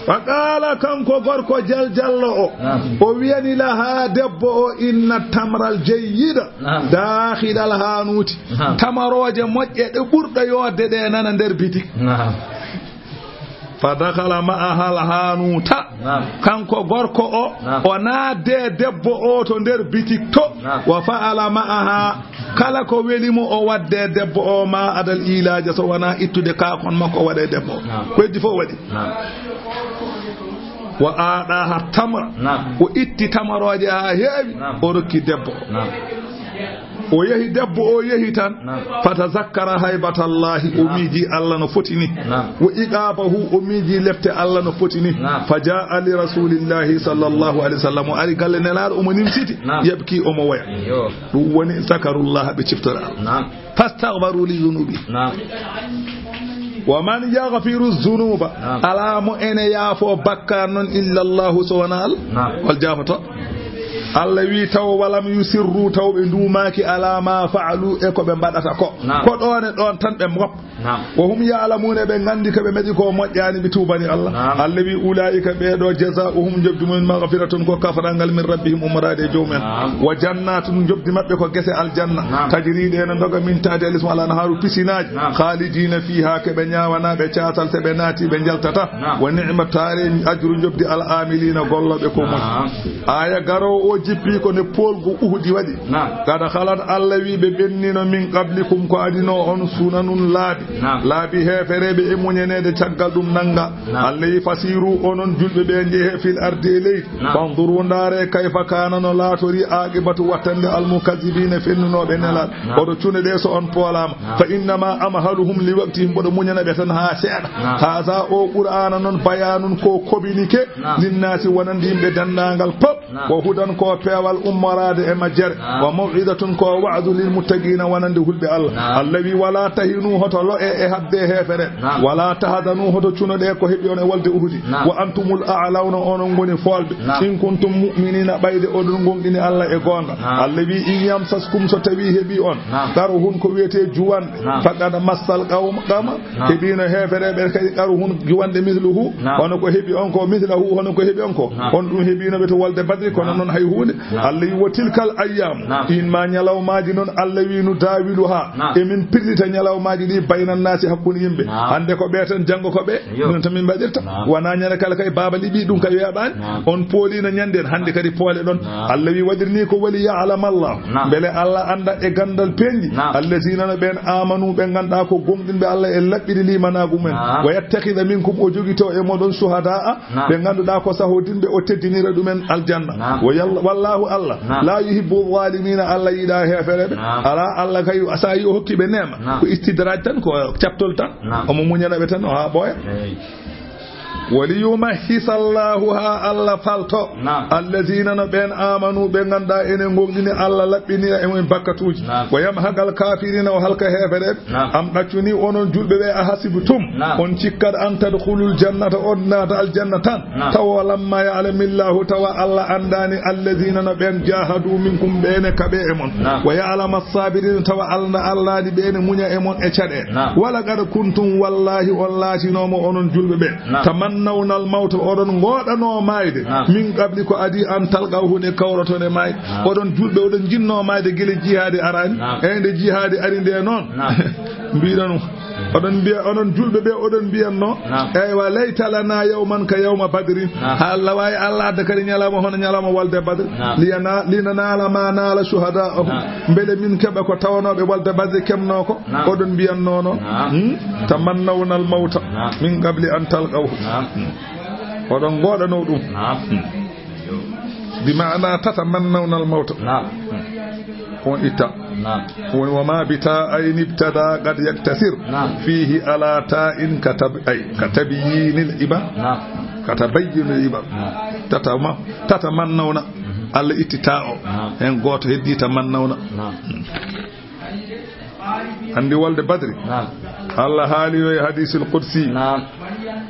Wa qaala, kanko gorko jaljallo o. Naam. O wiyani laha debbo o, inna tamral jayyida Naam. daakhilal hanuuti. Naam. Tamarooje moƴƴe ɗe ɓurɗe yoodde ɗe nana nder bitik. Naam. Fa dakhala ma'aha al-hanuta. Naam. Kanko gorko o, Naam. o naatde debbo o to nder bitik to. Naam. Wa fa'ala ma'aha. Kala ko weli mo o wadde debbo o ma adal ilaja so wona ittude kaakon makko o waɗa e debbo o. Naam. Ko heddi fof o waɗi. Naam. Wa a'daha tamra. Naam. O itti tamarooje haa heewi. Naam. O rokki debbo o. Naam. O yehi, debbo o yehi tan. Naam. Fatazakkara haybatallahi, o Naam. miiji Allah no foti ni. Naam. Wa iqabahu, o miiji lepte Allah no foti ni. Naam. Fa jaa li rasulillahi sallallahu alaihi wasallam, o ari galle Nelaaɗo, omo nimsiti, Naam. yabki, omo woya. Yo. Ɗum woni zakarullah, ɓe ciftora Allah. Naam. Fastaghfaru li dhunubi. Naam. Wa man yaghfiru dhunuba. Naam. Alaa mo ene yaafo bakkaar noon illa Allahu, so wonaa Allah. Naam. Hol jaafoto? Allah wi taw walam yusirru, taw ɓe nduumaaki, ala ma fa'alu, e ko ɓe mbaɗata ko. Naam. Ko ɗoon e ɗoon tan ɓe ngoppa. Naam. Wa hum ya'lamuuna, ɓe nganndi ko ɓe mbaɗi ko moƴƴaani, ɓe tuubani Allah. Naam. Allah wi ulaa'ika, ɓee ɗo, jazaa'uhum, njoɓdi mum, maghfiratun, ko kafrangal, min rabbihim, ummoraade e joomum en. Naam. Wa jannaatun, njoɓdi maɓɓe ko gese aljanna. Naam. Tajri, ɗe no ndoga, min tahtiha al-anhaaru, pisinaaji. Naam. Khaalidiina fiihaa, ko ɓe ñaawanaaɓe caatal, so ɓe naati ɓe njaltata. Naam. Wa ni'ma, taare ajru, njoɓdi al-aamiliina, gollooɓe ko moƴƴi. Naam. Aaya garoowo o jippi ko nde poolgu Uhudi waɗi. Naam. Qad khalat, Allah wi ɓe ɓennino, min qablikum, ko adinoo on, sunanun, laabi. Naam. Laabi heefereeɓe e muñaneede caggal ɗum nannga. Naam. Allah wi fasiru, onon julɓe ɓe, njehe fil ardi e leydi. Naam. Fanzuru, ndaare kayfa kaana, no laatori, aqibatu, wattande, al mukazzibiina, fennunooɓe nelaaɓe. Naam. Oɗo cune ɗe so on poolaama. Naam. Fa innama amhaluhum li waqtihim, mboɗo muñana ɓe tan haa seeɗa. Naam. Haza, o Qur'aana noon, bayaanun, ko communiqué, naam, linnaasi, wonande yimɓe denndaangal pop. Naam. Wa hudan, ko peewal ummoraade e majjere. Naam. Wa maw'idatun, ko wa'du, lil muttaqiina, wonande hulɓe Allah. Naam. Allah wi wala tahinu, hoto lo'e e haɓde heefere. Naam. Wala tahzanu, hoto cunoɗe ko heɓi on e wolde Uhudi. Naam. Wa antumul a'lawna, onon ngoni foolɓe. Naam. In kuntum mu'miniina, ɓayde oɗon ngoonɗini Allah e goonga. Naam. Allah wi in yamsaskum, so tawi heɓi on. Naam. Qarhun, ko wiyetee juwanɗe. Naam. Faqad massal qawma, qawma. Naam. Heɓino heefereɓe kadi qarhun, juwanɗe, misluhu. Naam. Hono ko heɓi on ko, mislahu, hono ko heɓi on ko. Naam. On ɗum heɓino ɓe to wolde Badri, kono, naam, noon hay huunde. Naam. Allah wi wa tilkal ayyam. Naam. In ma ñalawmaaji noon, Allah wi nudaawiluha. Naam. Emin pirlita ñalawmaaji ɗi baynan naasi, hakkunde yimɓe. Naam. Hannde ko ɓe tan, janngo ko ɓe. Yo. Ɗum tan min mbaɗirta. Naam. Wona ñande kala kay baaba liɓi ɗum kay weeɓaani. Naam. On poolino ñande en, hannde kadi poole ɗon. Naam. Allah wi waɗir ni ko wali ya'lam Allah. Naam. Mbele Allah annda e ganndal peeñɗi. Naam. Allazina no ɓeen amanu ɓe ngannduɗaa ko gomɗinɓe Allah e laɓɓiɗi limanaagu men. Naam. Wa yattakhidha minkum o jogito e moɗon shuhada'a. Naam. Ɓe ngannduɗaa ko sahodinɓe o teddinira ɗumen aljanna. Naam. Wa yalla, wallahu Allah. Naam. La yuhibbu zalimina Allah yiɗa heefereɓe. Naam. Ala Allah kay sa yi o hokki ɓe neema. Naam. Ko istidraj tan ko cattol tan. Naam. Omo muñana ɓe tan o haa ɓooya. Eey. Waliyumahhisa Allahu, haa Allah falto. Naam. Allazina no ɓeen amanu ɓe ngannduɗaa ene ngomɗini Allah laɓɓinira e mum bakkatuuji. Naam. Wa yamhaqal kafirina o halka heefereɓe. Naam. Am ɗaccuni onon julɓe ɓe a hasibtum. Naam. On cikkat an tadkhulul jannata on naata aljanna tan. Naam. Tawa lamma ya'lamillahu tawa Allah anndaani allazina no ɓeen jahadu minkum ɓeene kaɓe e mon. Naam. Wa ya'lama sabirina tawa Allah anndaani ɓeene muña e mon e caɗe. Naam. Wala qad kuntum wallahi on laatinooma onon julɓe ɓe. Naam. Tamannawnal mawta oɗon ngoɗanoo maayde. Naam. Min qabli ko adi an talqawhu nde kawroton e maayde. Naam. Oɗon julɓe oɗon jinnoo maayde gila jihaadi araani. Naam. Eyi nde jihaadi ari nde noon. Naam. Mbiɗon oɗon mbiya, onon julɓe ɓe, oɗon mbiyatno, naam, eywa, layta lana yawman ka yawma badrin. Naam. Ha Allah wawi Allah adda kadi ñalawma hono ñalawma wolde Badr. Naam. Liyana-, linanala ma nala shuhada'ahum. Naam. Mbele min keɓa ko tawanoɓe wolde Badr kemno ko. Naam. Oɗon mbiyatno noon. Naam. Hmm? Tamannawnal mawta. Naam. Min qabli an talqawhu. Naam. Hmm. Oɗon ngoɗano ɗum. Naam. Hmm. Bi maana tatamannawnal mawta. Naam. Hmm. On itta. Naam. Woni wa ma bi ta ayni ibtada qad yaktasir. Naam. Fihi ala ta in ka tab-, ay, ka tabyinil iba. Naam. Ka tabayyinil iba. Naam. Tatama-, tatamannawna. Mhm. Allah itti ta o. Naam. Hen gooto heddi tamannawna. Naam. Andi wolde Badri. Naam. Allah haali yo e hadisul qudsi. Naam.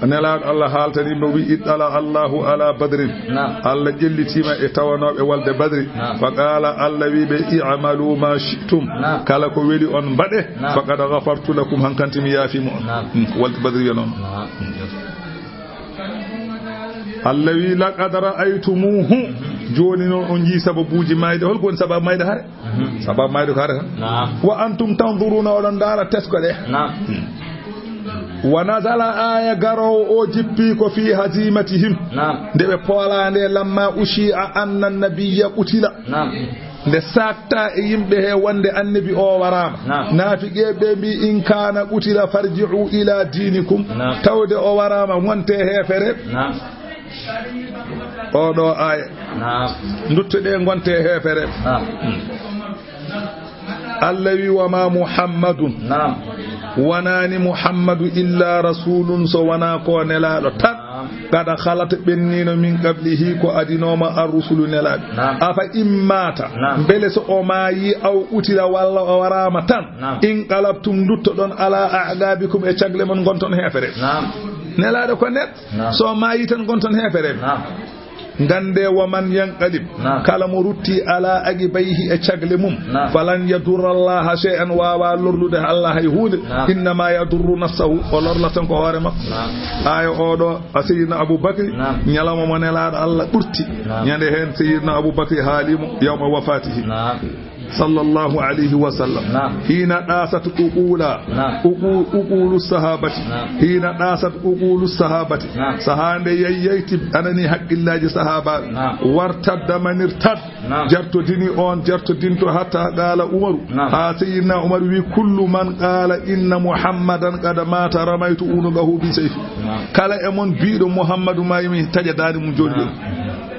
Nelaaɗo Allah haaltani mo wi, "Ittala Allahu ala Badrin." Naam. Allah ƴellitiima e tawanooɓe wolde Badri. Naam. Fa qaala, Allah wi ɓe, "I'malu ma shi'tum." Naam. Kala ko weli on mbaɗe. Naam. Faqad ghafartu lakum, hankanti mi yaafi mo on. Naam. Hmm, wolde Badri yo noon. Naam. Allah wi, "Laqad ra'aytumuhu." Jooni noon on njii sababuuji maayde. Holko woni sababu maayde hare? Mhm. Sababu maayde ko hare tan. Naam. "Wa antum tanzuruna", oɗon ndaara tesko ɗe. Naam. Wa nazala, aaya garoowo o jippi ko fi hazimatihim. Naam. Nde ɓe poolaa nde, lamma ushi'a anna nabiyya qutila. Naam. Nde saakta e yimɓe he wonde annabi o waraama. Naam. Naafiqe ɓe mbi, "In kana qutila farji'u ila dinikum." Naam. Tawde o waraama, wonte heefere. Naam. Oɗo aaya. Naam. Nduttoɗe ngonte heefere. Naam. Allah wi, "Wa ma Muhammadun." Naam. Wonani Muhammadu illa rasulun, so wona ko nelaaɗo tan. Naam. Qad khalat ɓennino min qablihi ko adinooma ar-rusulu nelaaɓe. Naam. Afa in mata. Naam. Mbele so o maayi aw qutila walla o waraama tan. Naam. Inqalabtum nduttoɗon ala a'qabikum e cagle mon ngonton heefere. Naam. Nelaaɗo ko net. Naam. So maayi tan ngonton heefere. Naam. Ngannde, wa man yanqalib, naam, kala mo rutti ala aqibayhi e cagle mum, naam, falan yadurra Allaha shay'an, waawa lorlude Allah hay huunde, naam, innama yadurru nafsahu, o lorlata tan ko hoore makko. Naam. Aya oɗo, a Sayyidina Abu Bakri, naam, ñalawma mo Nelaaɗo Allah ɓurti, naam, ñande heen Sayyidina Abu Bakri haali mo yawma wafatihi. Naam. Sallallahu alayhi wa sallam. Naam. Hina ɗasat uqula. Naam. Uqu-, uqulu sahabati. Naam. Hina ɗasat uqulu sahabati. Naam. Sahaa nde yayyayti anani haqqillaaji sahaabaaɓe. Naam. Wartadda manirtad. Naam. Jartodini on, jartodinto hatta qala Umaru. Naam. Ha Sayyidina Umar wi, "Kullu man qala inna Muhammadan qad mata ramaytu unuqahu bi sayfi." Naam. Kala e mon biiɗo Muhammadu maayi, mi taƴa daande mum joni joni. Naam.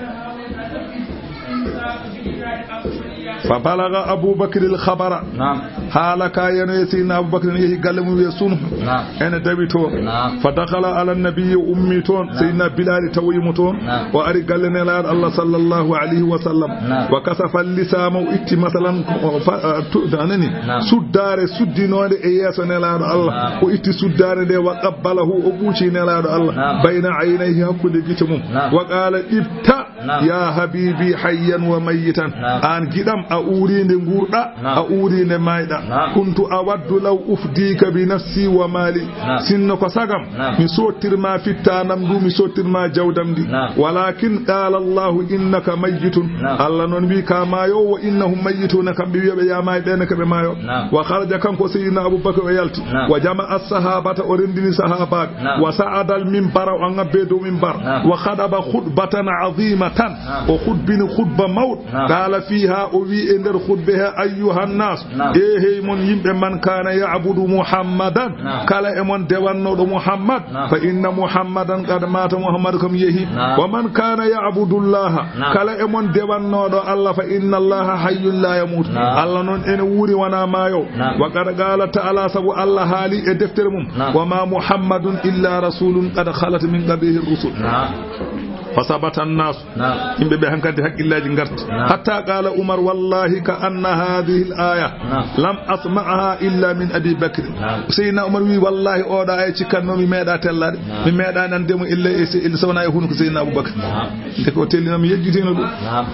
Fa balaga Abu Bakr al-khabara. Naam. Haala ka yano e Sayyidina Abu Bakr ne yehi galle mum wiye sunu. Naam. Ene dawi toon. Naam. Fa dakhala ala nabiyyi, o ummi toon. Naam. Sayyidina Bilal tawoyi mo toon. Naam. O ari galle Nelaaɗo Allah sallallahu alayhi wa sallam. Naam. Wa kasafa lisama, o itti masalan ko, o fa-, a, tu-, anani. Naam. Suddaare suddinoonde e yeeso Nelaaɗo Allah. Naam. O itti suddaare nde, wa qabbalahu, o ɓuuci Nelaaɗo Allah. Naam. Bayna aynayhi, hakkunde gite mum. Naam. Wa qala, "Tibta." Naam. Ya habibi hayyan wa mayyitan. Naam. An giɗam, a uuriinde nguurɗa, naam, a uuriinde maayɗa. Naam. Kuntu awaddu law ufdika bi nafsi wa mali. Naam. Sinno ko sagam, naam, mi sottirma fittaanam ndu, mi sottirma jawdam ndi. Naam. Walakin qala Allahu innaka mayyitun. Naam. Allah noon wi ka maayo, wa innahum mayyituna, kamɓe wiyaɓe ya maay, ɓeene ko ɓe maayo. Naam. Wa kharaja, kanko Sayyidina Abu Bakr o yalti. Naam. Wa jama'a as-sahabata, o renndini sahaabaaɓe. Naam. Wa sa'ada al-minbara, o ngabbe dow minbar. Naam. Wa khataba khutbatan azimatan. Naam. O khutbini khutba mawɗo. Naam. Qala fiha, o wi e nder khutbe he, ayyuhan nas, naam, e hey mon yimɓe, man kana ya'budu Muhammadan, naam, kala e mon dewannooɗo Muhammad, naam, fa inna Muhammadan qad mata, Muhammad kam yehi. Naam. Wa man kana ya'budu Allaha, naam, kala e mon dewannooɗo Allah, fa inna Allaha hayyun la yamutu. Naam. Allah noon ene wuuri, wona maayo. Naam. Wa qad qala ta'ala, sabu Allah haali e deftere mum, naam, wa ma Muhammadun illa rasulun qad khalat min qablihi rusul. Naam. Fa sabata an-nas. Naam. Yimɓe ɓe hankadi haqqillaaji ngarti. Naam. Hatta qala Umar, wallahi ka anna hadhihi al-aya, naam, lam asma'ha illa min Abi Bakr. Naam. Sayyidina Umar wi, wallahi oɗo aya cikkatno mi meeɗa tellaade. Naam. Mi meeɗa nande mo illa e se-, illa sawna e hunuko Sayyidina Abu Bakr. Naam. Nde ko tellino mi yejjitino ɗum. Naam.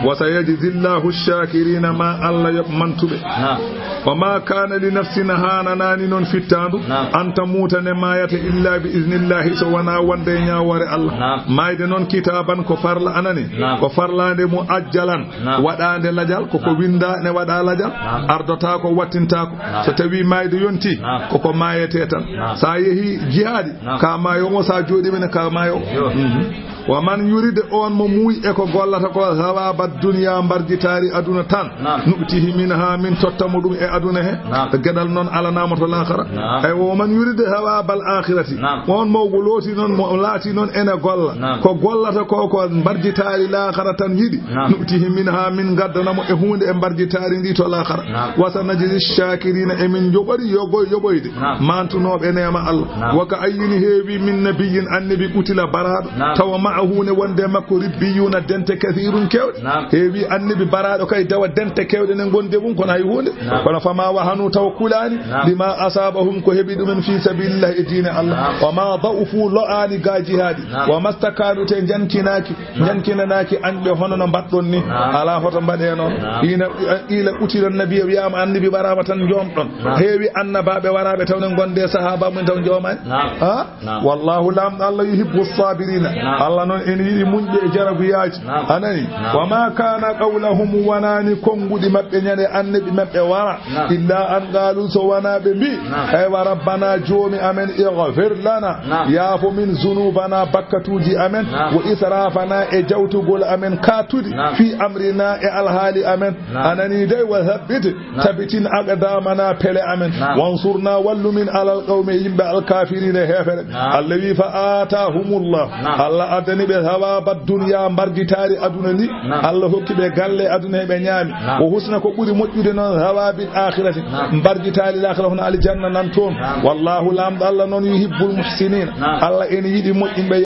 Wa sayajzi Allahu ash-shakirina, ma Allah yoɓ mantuɓe. Naam. Wa ma kana li nafsin, hananani noon fittaandu, naam, an tamuta, ne maayata, illa bi iznillahi, so wona wonde e ñaawoore Allah. Naam. Maayde noon kitaban ko farla, anani, naam, ko farlaande, muajjalan, naam, waɗaande lajal, koko, naam, winda ne waɗa lajal, naam, ardota ko, wattinta ko. Naam. So tawi maayde yonti, naam, koko maayete tan. Naam. Sa yehi jihaadi, naam, ka maayo mo, sa jooɗiima ne ka maayo. Yo. Mhm. Wa man yurid, on mo muuyi e ko gollata ko, thawaba dunya, mbarjitaari aduna tan, naam, nu'tihi minha, min totta mo ɗum e aduna he. Naam. Geɗal noon alanaa mo to laakhara. Naam. Ay, wa man yurid thawaba al-akhirati, naam, on mo looti noon, mo laati noon ene golla, naam, ko gollata ko, ko mbarjitaari laakhara tan yiɗi. Naam. Nu'tihi minha, min ngaddana mo e huunde e mbarjitaari ndi to laakhara. Naam. Wa sanajzi shakirina, e min joɓori yogo-, yoɓoyde, naam, mantunooɓe neema Allah. Naam. Wa ka ayyin, heewi min nabiyyin, annabi, qutila, baraaɗo, naam, tawa ma'ahu, ne wonde makko, ribbiyuna, dente, kathirun, keewɗe. Naam. Heewi annabi baraaɗo kay dawa dente keewɗe ne ngondi e mum, kono hay huunde. Naam. Kono fama wahanu, tawa kulaani, naam, lima asabahum, ko heɓi ɗumen, fi sabilillah, e diine Allah. Naam. Wa ma da'ufu, lo'aani ga jihaadi. Naam. Wa mastakanu, te njankinaaki. Naam. Njankinanaaki an ɓe hono no mbaɗɗon ni. Naam. Alaa hoto mbaɗe noon. Naam. Ina, ila qutila nabiya, wiyaama annabi ɓaraama tan njoomɗon. Naam. Heewi annabaaɓe waraaɓe taw ne ngonde sahaaba mum taw njoomaani. Naam. Ha? Naam. Wallahu, Laamɗo Allah, yuhibbu sabirina. Naam. Allah noon ene yiɗi muñɓe e jaraguyaaji. Naam. A nani? Naam. Wa ma kana qawlahum, wonaani konnguɗi maɓɓe ñande annabi maɓɓe wara. Naam. Illa an qalu, so wonaa ɓe mbi, naam, eywa, rabbana, joomi amen, ighfir lana, naam, yaafo min zunubana, bakkatuuji amen, naam, wa israfana, e jawtugol amen kattudi, naam, fi amrina, e alhaali amen. Naam. A nani dey, wa thabbit, naam, tabitin aqdamana, pele amen. Naam. Wansurna, wallu min, alal qawmi, yimɓe, alkafirina, heefere. Naam. Allah wi, fa atahumullah. Naam. Allah addani ɓe thawaba dunya, mbarjitaari aduna ndi. Naam. Allah hokki ɓe galle aduna he ɓe ñaami. Naam. Wo husna, ko ɓuri moƴƴude noon, thawabil akhirati. Naam. Mbarjitaari laakhira hono aljanna nan toon. Naam. Wallahu, Laamɗo Allah noon, yuhibbul muhsinin. Naam. Allah ene yiɗi moƴƴinɓe.